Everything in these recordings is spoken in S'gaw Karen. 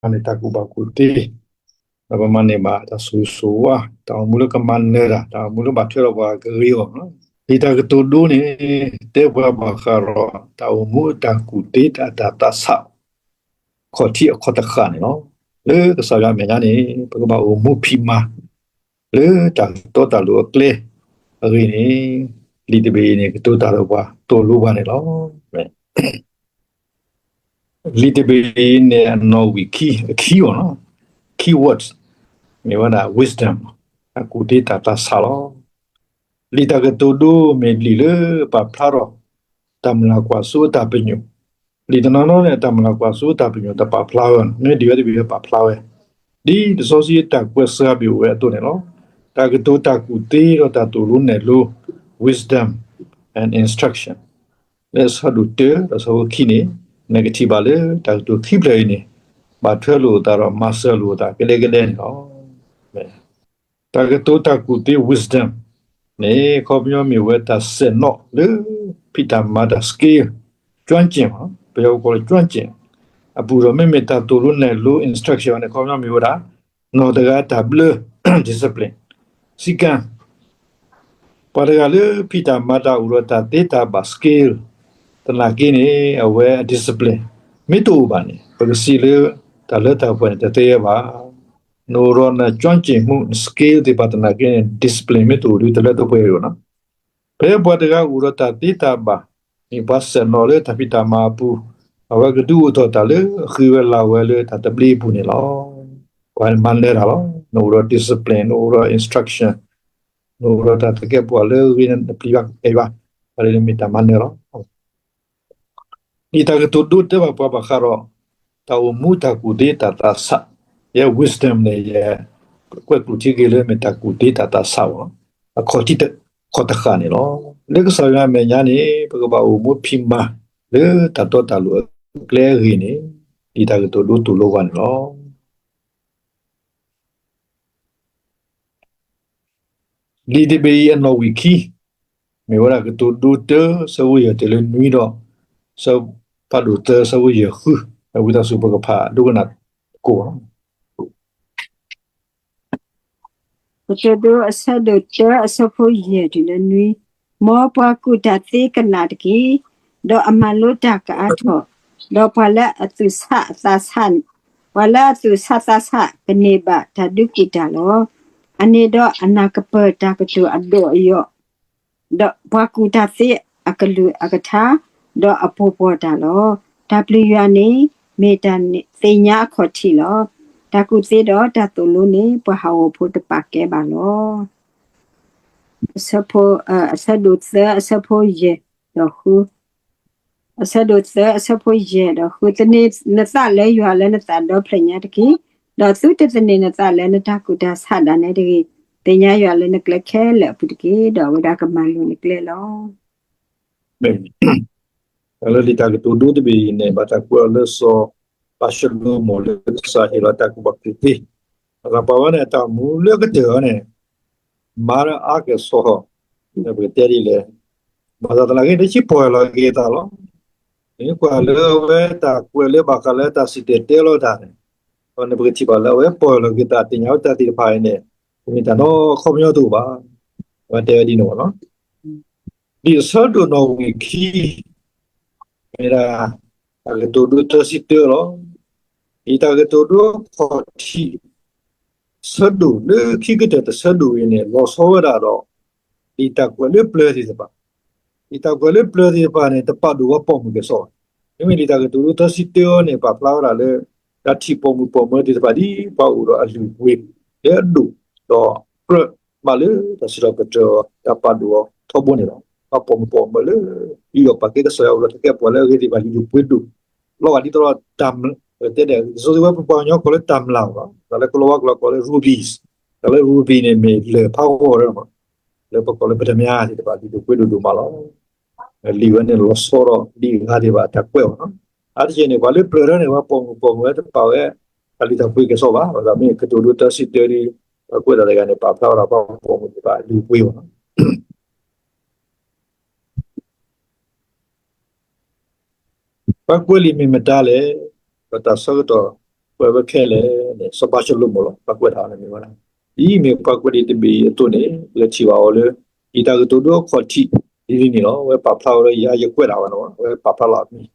မၤန့ၢ်တၢ်ကူၣ်ဘၣ်ကူၣ်သ့, ဒီးပမၤန့ၢ်ဘၣ်တၢ်ဆိၣ်ဂ့ၤဆိၣ်ဝါ, တၢ်အိၣ်မူလၢကမၤနၢၤတၢ်, တၢ်အိၣ်မူလၢဘၣ်ထွဲဒီးပှၤကဂ့ၤအီၤ. လံာ်တၢ်ကတိၤဒိန့ၣ် တဲပှၤဘၣ်ဃးဒီး တၢ်အိၣ်မူအတၢ်ကူၣ်သ့ တၢ် တၢ်သးဆး ခီၣ်ထံးအခီၣ်တဃၣ်န့ၣ်လီၤ. လၢကစၢ်ယွၤအမဲာ်ညါန့ၣ် ပကဘၣ်အိၣ်မူဖံးမၤ လၢတၢ်တီတၢ်လိၤအကျဲအဂ့ၢ်န့ၣ်, လံာ်တဘ့ၣ်အံၤန့ၣ် ကတိၤတၢ်ဒီးပှၤ သိၣ်လိပှၤန့ၣ်လီၤ. လံာ်တဘ့ၣ်အံၤန့ၣ် အနီၣ်ဝံာ်ခံ အခံအီၤလီၤ. Key words မ့ၢ်ဝဲဒၣ် wisdom တၢ်ကူၣ်သ့တၢ်သးဆးလီၤ. လံာ်တၢ်ကတိၤဒိမ့ၢ်လံာ်လၢပာ်ဖျါထီၣ် တၢ်မုၢ်လၢ်ကွၢ်စိအတၢ်ပညိၣ်, လံာ်တနီၤနီၤန့ၣ် တၢ်မုၢ်လၢ်ကွၢ်စိအတၢ်ပညိၣ်တပာ်ဖျါဝဲ, မ့ၢ်ဒ်ဝဲတဘ့ၣ်ဝဲပာ်ဖျါဝဲ, ဒ်လံာ်စီဆှံတၢ်ကွဲးစှၤဘ့ၣ်အိၣ်ဝဲအသိးန့ၣ်လီၤ. တၢ်ကတိၤတၢ်ကူၣ်သ့ဒီးတၢ်သိၣ်လိနဲၣ်လိ wisdom and instruction လၢအဆၢဒိၣ်တၢဒီးအဆၢဖိခံန့ၣ်, နကထံၣ်ဘၣ်လၢတၢ်ကတိၤခံဖျၢၣ်အံၤန့ၣ် ဘၣ်ထွဲလိာ်အသးဒီးမၤစၢၤလိာ်အသးကဒဲကဒဲန့ၣ်လီၤ. တၢ်ကတိၤတၢ်ကူၣ်သ့ wisdom န့ၣ် အခီပညီမ့ၢ်ဝဲတၢ်စဲးနီၣ်လၢ ဖံးတၢ်မၤတၢ် skill, ကျွမ်းကျင်, ပယီၤကိးလၢ ကျွမ်းကျင် အပူၤဒီး မ့မ့ၢ်တၢ်သိၣ်လိနဲၣ်လိ instruction န့ၣ် အခီပညီမ့ၢ်ဝဲဒၣ် နီၢ်တဂၤတၢ်ဘျၢ discipline စည်းကမ်း ပှၤတဂၤလၢဖံးတၢ်မၤတၢ်အိၣ်ဒီးတၢ်သ့တၢ်ဘၣ် skill သနာ်က့န့ၣ် အဝဲအ discipline မ့ၢ်တအိၣ်ဘၣ်န့ၣ် ပကစံးလၢ တၢ်လၢတၢ်ပှဲၤန့ၣ် တသ့ဘၣ်. နအိၣ်ဒီးန ကျွမ်းကျင်မှု န skill သ့ၣ်တဖၣ်သနာ်က့န့ၣ် discipline မ့ၢ်တအိၣ်ဒီး တလၢတပှဲၤဒံးဘၣ်. ဖဲပှၤတဂၤအိၣ်ဒီးတၢ်သ့တၢ်ဘၣ် မ့ၢ်ပှၤစဲးနီၣ်လၢတၢ်ဖံးတၢ်မၤအပူၤ, အဝဲကဒုးအိၣ်ထီၣ်တၢ်လၢအဃ့ဝဲလၤဝဲလၢတၢ်သဘျ့အပူၤန့ၣ်လီၤ. ပှၤမၤနၢၤတၢ်လီၤ. နအိၣ်ဒီး discipline, နအိၣ်ဒီး instruction, နအိၣ်ဒီးတၢ်သကဲးပဝးလၢအဂ့ၤ နပျံၤဘၣ်အဲၣ်ဘၣ်, ပှၤန့ၣ်မ့ၢ်တၢ်မၤနၢၤလီၤ. လံာ်တၢ်ကတိၤဒိတဲဘၣ်ပှၤဘၣ်ဃးဒီး တၢ်အိၣ်မူတၢ်ကူၣ်သ့တၢ်သးဆး, ယဲ wisdom န့ၣ် ယကွဲးကျိာ်ထံက့ၤလၢမ့ၢ်တၢ်ကူၣ်သ့တၢ်သးဆးအီၤလီၤ. အခီၣ်ထံးတ ခီၣ်တဃၣ်န့ၣ်လီၤ. လၢကစၢ်ယွၤအမဲာ်ညါန့ၣ် ပကဘၣ်အိၣ်မူဖံးမၤ လၢတၢ်တီတၢ်လိၤအကျဲအဂ့ၢ်န့ၣ် လံာ်တၢ်ကတိၤဒိသိၣ်လိပှၤန့ၣ်လီၤ. လံာ်တဘ့ၣ်အံၤအနီၣ်ဝံာ်ခံ မ့ၢ်ဝဲဒၣ်ကတိၤဒိတၢ ဆၢဖိယဲၢ်တုၤလၢနွံဒီး ဆၢဖးဒိၣ်သၢ ဆၢဖိယဲၢ်ဃု, အဝံသးစူၤပကဖးဒိကနၣ်ကိၣ်လီၤ. ကတိၤဒိအဆၢဒိၣ်တၢ အဆၢဖိယဲၢ်တုၤလၢနွံ, မ်ပှၤကူၣ်တၢ်သ့ကနၣ်တက့ၢ်, ဒီးအမၤလိတၢ်ကအါထီၣ်, ဒီးပှၤလၢအသူၣ်ဆးသးဆး, ပှၤလၢအသူၣ်ဆးသးဆးကန့ၢ်ဘၣ်တၢ်ဒုးကူၣ်တၢ်လီၤ. အန့ၣ်ဒီးအနၢ်ကပၢၢ်တၢ်ကတိၤအဒိၣ်အယိာ် ဒီးပှၤကူၣ်တၢ်သ့အကလုၢ်အကထါ, ဒီးအပှိၢ်ပှီၢ်တၢ်လီၤ. တၢ်ပျံၤယွၤန့ၣ် မ့ၢ်တၢ်သ့ၣ်ညါအခီၣ်ထံးလီၤ. တၢ်ကူၣ်သ့ဒီးတၢ်သိၣ်လိန့ၣ် ပှၤဟးဂီၤဖိတပာ်ကဲဘၣ်လီၤ. အဆၢဖိ, အဆၢဒိၣ်သၢ အဆၢဖိယဲၢ်ဒီးဃု, အဆၢဒိၣ်သၢ အဆၢဖိယဲၢ်ဒီးဃု, သန့ၤနသးလၢယွၤလၢနသးဒီဖျၢၣ်ညါတက့ၢ်. ဒီးသုတသန့ၤနသးလၢနတၢ်ကူၣ်တၢ်ဆးဒၣ်နဲတဂ့ၤ. သ့ၣ်ညါယွၤလၢနကျဲခဲလၢာ်အပူၤတက့ၢ်, ဒီးအဝဲဒၣ်ကမၤလိၤနကျဲလီၤ. တၢ်လၢလံာ်တၢ်ကတိၤဒိတဘ့ၣ်အံၤန့ၣ် ဘၣ်တၢ်ကွဲးအီၤလၢစီၤပၤၡလိၤမိၤလၢကစၢ်ဟ့ၣ်လီၤတၢ်ကူၣ်ဘၣ်ကူၣ်သ့, အသးပှၤဝဲန့ၣ် အတၢ်အိၣ်မူလၢကတၢၢ်အံၤန့ၣ် မၤဒီးအါကဲၣ်ဆိး, ပကတဲဒ်လဲၣ်, ဘၣ်ဆၣ်သနာ်က့ တဆံးပီၢ်ယၢ်လီၤက့ၤအသးလီၤ. နကွၢ်လၢအဝဲတၢ်ကွဲးလၢဘၣ်ဃးလၢတၢ်စံၣ်တဲၤတဲလီၤတၢ်န့ၣ်, ဒီးနပကထံၣ်ဘၣ်လၢအဝဲပီၢ်ယၢ်လီၤက့ၤသး သ့ၣ်ညါဝဲတၢ်သ့ၣ်တဖၣ်အံၤန့ၣ်, တမ့ၢ်တၢ်နီၢ်ခီပညီတအိၣ်ဘၣ်. အဝဲတဲဝဲဒ်န့ၣ်လီၤ. လံာ်အဆၢဒိၣ်နီၣ်ဝံာ်ခံ မ့ၢ်ဒၣ် တၢ်ကတိၤဒိသၢဆံတၢလီၤ. လံာ်တၢ်ကတိၤဒိအခီၣ်ထံး ဆၢဒိၣ်လၢခံကတၢၢ်တဆၢဒိၣ်အံၤန့ၣ် လီၤဆီဝဲဒၣ်ဒီး လံာ်တၢ်ကွဲးလၢပျၢၤသ့ၣ်တဖၣ်, လံာ်တၢ်ကွဲးလၢပျၢၤသ့ၣ်တဖၣ်န့ၣ် တပာ်ဒိၣ်ဝဲပိာ်မုၣ်ကဲၣ်ဆိးဘၣ်. မ့မ့ၢ်လံာ်တၢ်ကတိၤဒိသၢဆံတၢအံၤန့ၣ် ပာ်ဖျါဝဲဒၣ်လၢ တၢ်ထံၣ်ပိာ်မုၣ်ပိာ်မၢၤသ့ၣ်တဖၣ်ဒ်ပှၤအိၣ်ဒီးအလုၢ်အပှ့ၤ လၢအဒိၣ်ဒီး ကြၢးမးလၢတၢ်စံးထီၣ်ပတြၢၤအီၤ တၢ်ပာ်ဒိၣ်အီၤထီဘိန့ၣ်လီၤ. ပှၤပိာ်မုၣ်ပိာ်မၢၤလၢ အံၤဒီးပာ်ကဲကစၢ်ယွၤအိၣ်ဒီးသကဲးပဝးလၢအဂ့ၤသ့ၣ်တဖၣ် လုၢ်ဒိၣ်ပှ့ၤဒိၣ် လီၤဂာ်ဒ်သိးဒီးတၢ်မၤ တဲဒၣ် ကစီၤသံဝဲပပှၤကညီကိးလၢတၢ်မျၢ်လီၤ. တၢ်လၢကလီၤဝါကျိာ်ကိးလၢ rubies, တၢ်လၢ ruby န့ၣ်မ့ၢ်လၢၢ်ဖးဂီၤလီၤ. လၢပကိးလၢပတ္တမြားသ့ၣ်တဖၣ် လုၢ်ဒိၣ်ပှ့ၤဒိၣ်ဒိၣ်မးလီၤ. လံာ်ဝဲန့ၣ်လီၤဆီဒီးလံာ်အဂၤသ့ၣ်တဖၣ်တၢ်ကွဲးအီၤလီၤ. အါတက့ၢ်န့ၣ် ပှၤလၢပျၢၤထီန့ၣ် ပှၤပိာ်မုၣ်ပိာ်မၢၤတပာ်ဝဲ တၢ်လုၢ်တၢ်ပှ့ၤကဲၣ်ဆိးဘၣ်. ဘၣ်ဆၣ်မ့ၢ်ကတိၤဒိသၢဆံတၢဒီး ပှၤကွဲးတၢ်တဂၤန့ၣ် ပာ်ဖျါဝဲဒၣ်ပှၤပိာ်မုၣ်သ့ၣ်တဖၣ်လုၢ်ပှ့ၤအီၤလီၤ. ပှၤကွဲးလံာ်မ့ၢ်မတၤလဲၣ်, ဒီးတၢ်ဆၢကတီၢ် ပ ကွဲးဝဲခဲလၢာ်န့ၣ် စီၤပၤၡလိၤမိၣ်လီၤ. ပှၤကွဲးတၢ်အီၤန့ၣ်မ့ၢ်ဝဲဒၣ် ဒ်မ့ၢ်ပှၤကွဲးဒံးတဘ့ၣ်အံၤအသိးန့ၣ် ပကထံၣ်ဘၣ်အီၤလၢ လံာ်တၢ်ကတိၤဒိအခီၣ်ထံး ဒ်န့ၣ်လီၤ. အဝဲပာ်ဖျါဝဲလၢယၤယကွဲးတၢ်အီၤန့ၣ် အဝဲပာ်ဖျါလီၤအမံၤ,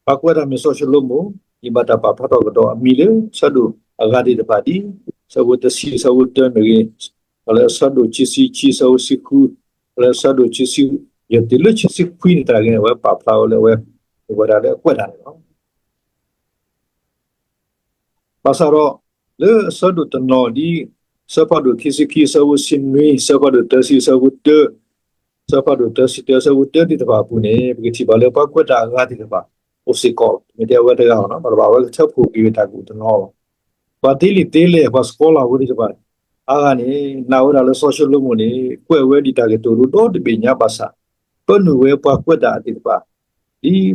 ပှၤကွဲးတၢ်မ့ၢ်စီၤၡလိၤမိၣ်, ယဘၣ်တၢ်ပာ်ဖျါထီၣ်ကဒီးအမံၤလၢဆၢဒိၣ်အဂၤသ့ၣ်တဖၣ်ဒ် ဆၢဖိတဆံ ဆၢဖိတၢမ့ၢ်ဂ့ၤ, ဒီးလၢဆၢဒိၣ်ခံဆံခံ ဆၢဖိတဆံဃု, ဒီးလၢဆၢဒိၣ်ခံဆံယဲၢ်တုၤလၢခံဆံခွံန့ၣ်တဂ့ၤန့ၣ် အဝဲပာ်ဖျါဝဲလၢအဝဲ မ့ၢ်ဝဲဒၣ်လၢအကွဲးတၢ်န့ၣ်လီၤ. ဘၣ်ဆၣ်ဒီး လၢအဆၢဒိၣ်တနီၤဒ် ဆၢဖးဒိၣ်ခံဆံခံ ဆၢဖိတဆံနွံ, ဆၢဖးဒိၣ်သၢဆံ ဆၢဖိတၢ, ဆၢဖးဒိၣ်သၢဆံတၢ ဆၢဖိတၢသ့ၣ်တဖၣ်အပူၤန့ၣ် ပကထံၣ်ဘၣ်လၢပှၤကွဲးတၢ်အဂၤသ့ၣ်တဖၣ် အိၣ်စ့ၢ်ကီးလီၤ. မ့ၢ်တဲအဝဲတဂၤဘၣ်နီၤ, ဘၣ်တဘၣ်အဝဲကထၢဖှိၣ်က့ၤဝဲတၢ်ကအိၣ်တနီၤလီၤ. ပှၤသ့လံာ်သ့လဲၢ် ပှၤ scholar ဖိသ့ၣ်တဖၣ် အါဂၤန့ၣ် နာ်ဝဲဒၣ်လၢစီၤၡလိၤမိၣ်န့ၣ် ကွဲးဝဲဒ်တၢ်ကတိၤဒိဒီတဘ့ၣ်ညါဘၣ်ဆၣ် ပၢနုာ်ဝဲပှၤကွဲးတၢ်သ့ၣ်တဖၣ် ဒ်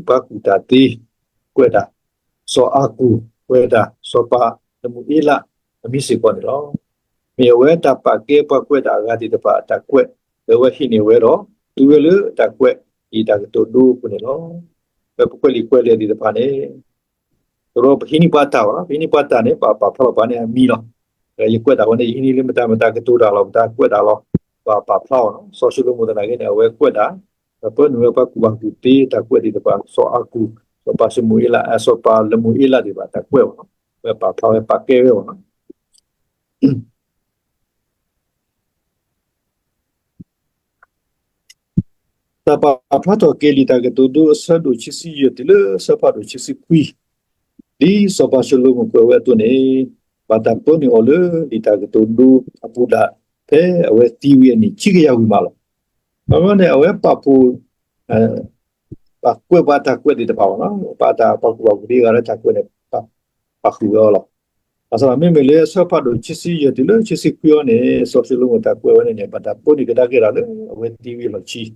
ပှၤကူၣ်တၢ်သ့ ကွဲးတၢ်, စီၤအၤကူၣ် ကွဲးတၢ်, စီၤပၤလမူၤအ့လး အမံၤစ့ၢ်ကီးန့ၣ်လီၤ. မ့ၢ်အဝဲတၢ်ပာ်ကဲပှၤကွဲးတၢ်အဂၤသ့ၣ်တဖၣ်အတၢ်ကွဲး လၢအဝဲဟံးန့ၢ်ဝဲဒီး သူဝဲလၢတၢ်ကွဲးဒ်တၢ်ကတိၤဒိအပူၤန့ၣ်လီၤ. ပကွဲးလံာ်ကွဲးလဲၢ်သ့ၣ်တဖၣ်န့ၣ် ဒီးပဟံးန့ၢ်ပှၤတၢ်အီၤလီၤ. ပဟံးန့ၢ်ပှၤတၢ်န့ၣ် ပပာ်ဖျါလီၤပှၤန့ၣ်အမံၤလီၤ. ယကွဲးတၢ်ဝဲန့ၣ် ယဟံးန့ၢ်လၢမတၤမတၤကတိၤတၢ်လီၤ, ပတၢ်ကွဲးတၢ်လီၤ, ပပာ်ဖျါအီၤလီၤ. စီၤၡလိၤမိၣ်သနာ်က့န့ၣ် အဝဲကွဲးတၢ်, ဒီးပၢနုာ်ဝဲပှၤကူၣ်ဘၣ်ကူၣ်သ့တၢ်ကွဲးသ့ၣ်တဖၣ်, စီၤအၤကူၣ်, စီၤပၤလမူၤအ့လး, စီၤပၤလမူၤအ့လးသ့ၣ်တဖၣ်တၢ်ကွဲးအီၤလီၤ. ဝဲပာ်ဖျါဝဲပာ်ကဲဝဲအီၤလီၤ. တၢ်ပာ်ဖျါထီၣ်က့ၤလံာ်တၢ်ကတိၤဒိအဆၢဒိၣ်ခံဆံယဲၢ်တုၤလၢဆၢဖးဒိၣ်ခံဆံခွံ, ဒ်စီၤပၤၡလိၤမိၣ်ကွဲးဝဲအသိးန့ၣ်, ဘၣ်တၢ်ပၢနုာ်အီၤလၢလံာ်တၢ်ကတိၤဒိအပူၤဒၣ် ဖဲအဝဲသံဝံၤအနံၣ်ခံကယၤဝံၤမးလီၤ. ဘၣ်မနုၤန့ၣ် အဝဲပာ်ဖှိၣ် ပှၤကွဲးပှၤတၢ်ကွဲးသ့ၣ်တဖၣ်အီၤလီၤ. ပှၤတၢ်ပှၤကူၣ်ဘၣ်ကူၣ်သ့အဂၤလၢတၢ်ကွဲးန့ၣ် ပာ်ဃုာ်ဝဲအီၤလီၤ. ဘၣ်ဆၣ်ဒီးမ့မ့ၢ်လၢဆၢဖးဒိၣ်ခံဆံယဲၢ်တုၤလၢခံဆံခွံအံၤန့ၣ် စီၤၡလိၤမိၣ်တၢ်ကွဲးဝဲန့ၣ်န့ၣ် ဘၣ်တၢ်ပၢနုာ်ကဒါက့ၤတၢ်လၢအဝဲသံဝံၤအလီၢ်ခံ,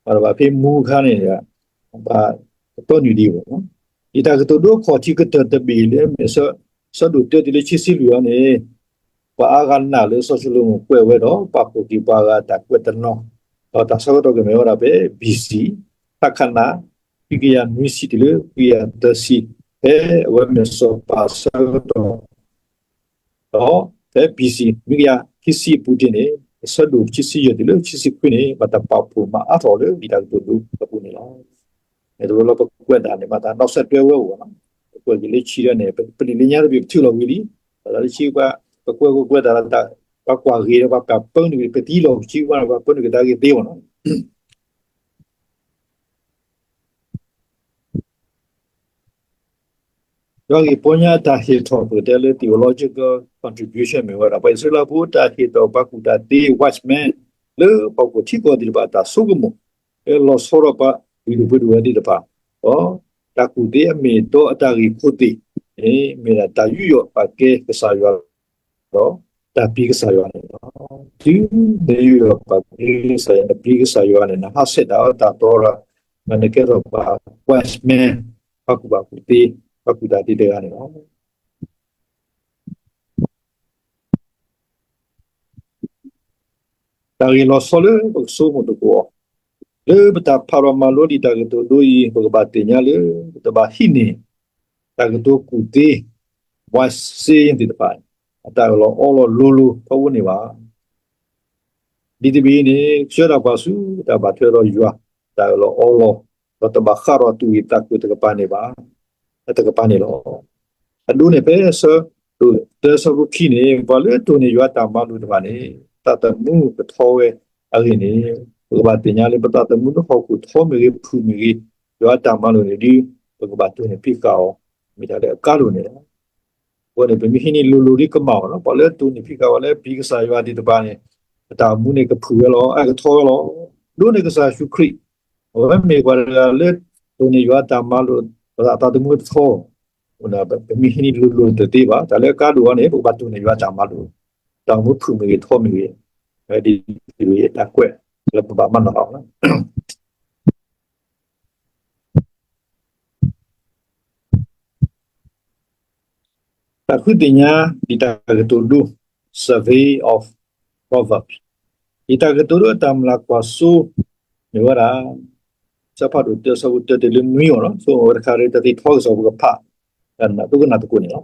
ဘၣ်တဘၣ်ဖဲမူခါန့ၣ် ဘၣ်တပၢနုာ်ဒံးဘၣ်. လံာ်တၢ်ကတိၤဒိအခီၣ်ထံးကတၢၢ်တဘ့ၣ်လၢမ့ၢ်ဆၢဒိၣ်တၢတုၤလၢခံဆံလွံၢ်အံၤန့ၣ် ပှၤအါဂၤနာ်လၢစီၤၡလိၤမိၣ်ကွဲးဝဲဒီး ပာ်ဖှိၣ်က့ၤပှၤအဂၤတၢ်ကွဲးတနီၤ, ဒီးတၢ်ဆၢကတီၢ်ကမ့ၢ်ဝဲဒၣ်ဖဲ ဘီၣ်စံၣ်, တၢ်ခးနၢ်, ခွံကယၤနွံဆံတုၤလၢခွံကယၤသၢဆံ, ဖဲအဝဲမ့ၢ်စီၤပၤဆၢကတီၢ် ဒီးဖဲ ဘီၣ်စံၣ် နွံကယၤခံဆံအပူၤတ့ၢ်န့ၣ် အဆၢဒိၣ်ခံဆံယဲၢ်တုၤလၢခံဆံခွံန့ၣ် ဘၣ်တၢ်ပာ်ဖှိၣ်မၤအါထီၣ်အီၤလၢလံာ်တၢ်ကတိၤဒိအပူၤန့ၣ်လီၤ. တဝဲလၢပကွဲးတၢ်န့ၣ် မၤတၢ်နီၣ်ဆဲးတွဲဝဲအိၣ်လီၤ. ပကွဲးက့ၤလၢခံဒီးန့ၣ် ပလံာ်လၢညါတဘ့ၣ်ပထုးလီၤဝံၤလံ, ဒီးလၢခံ ပကွဲးကကွဲးတၢ်လၢ ပှၤကွၢ်ဂ့ၤဒီး ပှၤပၢနုာ်က့ၤ ပသံလီၤခံ ပှၤပၢနုာ်ကဒါက့ၤသ့အီၤလီၤ. ယွၤဂ့ၢ်ပီညါတၢ်ဟ့ၣ်ထီၣ် ပကတဲလၢ theological contribution မ့ၢ်ဝဲဒၣ် ပှၤအံၣ်စရ့လးဖိတၢ်ဟ့ၣ်ထီၣ်ပှၤကူၣ်တၢ်သ့ wise men လၢဟီၣ်ခိၣ်ထံကီၢ်သ့ၣ်တဖၣ်အတၢ်ဆိကမိၣ် လၢလီၤဆီဒၣ်ပှၤလုၢ်ဒိၣ်ပှ့ၤဒိၣ်ဝဲသ့ၣ်တဖၣ်, ဒီးတၢ်ကူၣ်သ့အမ့ၢ်အတီအတၢ်ဂ့ၢ်ခိၣ်သ့ၣ်န့ၣ် မ့ၢ်ဒၣ်တၢ်ယူးယီၣ်ပာ်ကဲကစၢ်ယွၤ ဒီးတၢ်ပျံၤကစၢ်ယွၤန့ၣ်လီၤ. တုၤနယူးယီၣ်ပာ်ကဲကစၢ်ယွၤ နပျံၤကစၢ်ယွၤန့ၣ် နဟးဆှဲးတၢ်အီၣ်တၢ်သီဒီး နကဲထီၣ်ပှၤ wise man ပှၤကူၣ်ဘၣ်ကူၣ်သ့ ပှၤကူၣ်တၢ်သ့တဂၤန့ၣ်လီၤ. တၢ်ဂ့ၢ်လီၤဆီလၢပကဆိကမိၣ်သကိးအီၤ လၢပတၢ်ဖးဒီးမၤလိလံာ်တၢ်ကတိၤဒိအံၤ ပကဘၣ်သ့ၣ်ညါလၢ ပတဘၣ်ဟံးန့ၢ် တၢ်ကတိၤကူၣ်သ့ wise saying သ့ၣ်တဖၣ် အတၢ်အၢၣ်လီၤအီလီၤလိၤလိၤထီဘိန့ၣ်ဘၣ်. ဒ်တဘ့ၣ်အံၤန့ၣ် ကဆှၢဒၣ်ပှၤဆူတၢ်ဘၣ်ထွဲဒီးယွၤ တၢ်အၢၣ်လီၤအီလီၤ ဒီးတဘၣ်ဃးဒီးသူၣ်ဂ့ၢ်သးကျိၤတကပၤန့ၣ်ဘၣ်, တကပၤန့ၣ်လီၤ. အဒိန့ၣ်ဖဲဆၢဒိၣ်သၢဆၢဖိခံန့ၣ် ပှၤလၢတိၢ်န့ၢ်ယွၤတၢ်မၤလိာ်တဖၣ်န့ၣ် သးသမူကထီဝဲအဂ့ၢ်န့ၣ် ပကဘၣ်သ့ၣ်ညါလၢပသးသမူလၢဟီၣ်ခိၣ်ထီမ့ၢ်ဂ့ၤ ဖုၣ်မ့ၢ်ဂ့ၤ ယွၤတၢ်မၤလိာ်န့ၣ်ဒ် ပကဘၣ်တိၢ်န့ၢ်ဖံးဃာ်အီၤ မ့ၢ်တၢ်လၢအကါဒိၣ်န့ၣ်လီၤ. အဃိန့ၣ် ပမ့ၢ်ဟံးန့ၢ်လိၤလိၤဒ်ကမၣ်အီၤလီၤ. ပှၤလၢတိၢ်န့ၢ်ဖံးဃာ်ဝဲလၢပျံၤကစၢ်ယွၤသ့ၣ်တဖၣ်န့ၣ် ပတၢ်အိၣ်မူန့ၣ်ကဖုၣ်ဝဲလီၤ, အကထီဝဲလီၤ. ဒိၣ်န့ၢ်ကစၢ်ယ့ၣ်ၡူးခရံာ် အဝဲမ့ၢ်ပှၤတဂၤလၢ တိၢ်န့ၢ်ယွၤတၢ်မၤလိာ် ပသးသမူတထီ ပမ့ၢ်ဟံးန့ၢ်လိၤလိၤတသ့ဘၣ်. တၢ်လၢအကါဒိၣ်အီၤန့ၣ် ပကဘၣ်တိၢ်န့ၢ်ယွၤတၢ်မၤလိာ် တၢ်အိၣ်မူဖုၣ်မ့ၢ်ဂ့ၤထီမ့ၢ်ဂ့ၤ ဒ်တၢ်ကွဲးလၢပဘၣ်မၤနီၣ်အီၤလီၤ. တၢ်ဃုသ့ၣ်ညါ ဒ်တၢ်ကတိၤဒိ survey of Proverbs ဒ်တၢ်ကတိၤဒိအတၢ်မျၢ်ကွၢ်စိ မ့ၢ်ဝဲဒၣ် ဆၢဖးဒိၣ်တၢဆၢဖိတၢတုၤလၢနွံအီၤလီၤ. ဆိကမိၣ်ဝဲတခါဒီး တၢ်သ့ၣ်ထီကစီၣ်ပကဖး ဒ်သိးကနၣ်သကိးန့ၣ်လီၤ.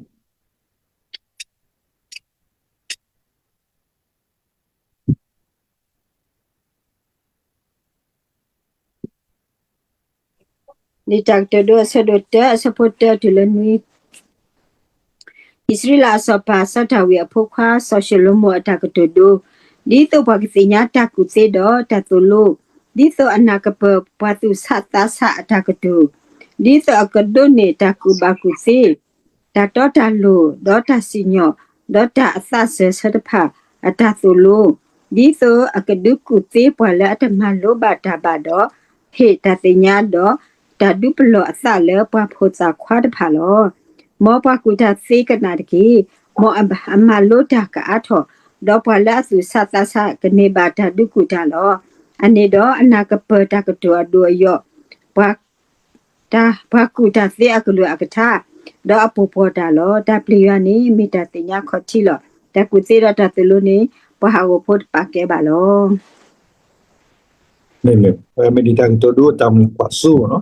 လံာ်တၢ်ကတိၤဒိအဆၢဒိၣ်တၢ အဆၢဖိတၢတုၤလၢနွံ အံၣ်စရ့လးအစီၤပၤစီၤဒၤဝံးအဖိခွါစီၤၡလိၤမိၣ်အတၢ်ကတိၤဒိ, ဒ်သိးပှၤကသ့ၣ်ညါတၢ်ကူၣ်သ့ဒီးတၢ်သိၣ်လိ, ဒ်သိးအနၢ်ကပၢၢ်ပှၤသူၣ်ဆးသးဆးအတၢ်ကတိၤ, ဒ်သိးအကဒိးန့ၢ်တၢ်ကူၣ်ဘၣ်ကူၣ်သ့, တၢ်တီတၢ်လိၤ, ဒီးတၢ်စံၣ်ညီၣ်, ဒီးတၢ်အသးစၢၤဆၢတဖၣ်အတၢ်သိၣ်လိ, ဒ်သိးအကဒုးကူၣ်သ့ပှၤလၢအတမၤလိဘၣ်တၢ်ဘၣ်ဒီး, ဟ့ၣ်တၢ်သ့ၣ်ညါဒီးတၢ်ဒုးပလီၢ်အသးလၢပှၤဖိသၣ်ခွါတဖၣ်လီၤ. မ်ပှၤကူၣ်တၢ်သ့ကနၣ်တက့ၢ်. မ်အမၤလိတၢ်ကအါထီၣ်, ဒီးပှၤလၢအသူၣ်ဆးသးဆးကန့ၢ်ဘၣ်တၢ်ဒုးကူၣ်တၢ်လီၤ. အန့ၣ်ဒီးအနၢ်ကပၢၢ်တၢ်ကတိၤအဒိၣ်အယိာ်, ပှၤ တၢ် ပှၤကူၣ်တၢ်သ့အကလုၢ်အကထါ, ဒီးအပိာ်ပှီၢ်တၢ်လီၤ. တၢ်ပျံၤယွၤန့ၣ် မ့ၢ်တၢ်သ့ၣ်ညါခီၣ်ထံးလီၤ. တၢ်ကူၣ်သ့ဒီးတၢ်သိၣ်လိန့ၣ် ပှၤဟးဂီၤဖိတပာ်ကဲဘၣ်လီၤ. မ့ၢ်ဒ်တၢ်ကတိၤဒိတၢ်မုၢ်ကွၢ်စိနီၤ,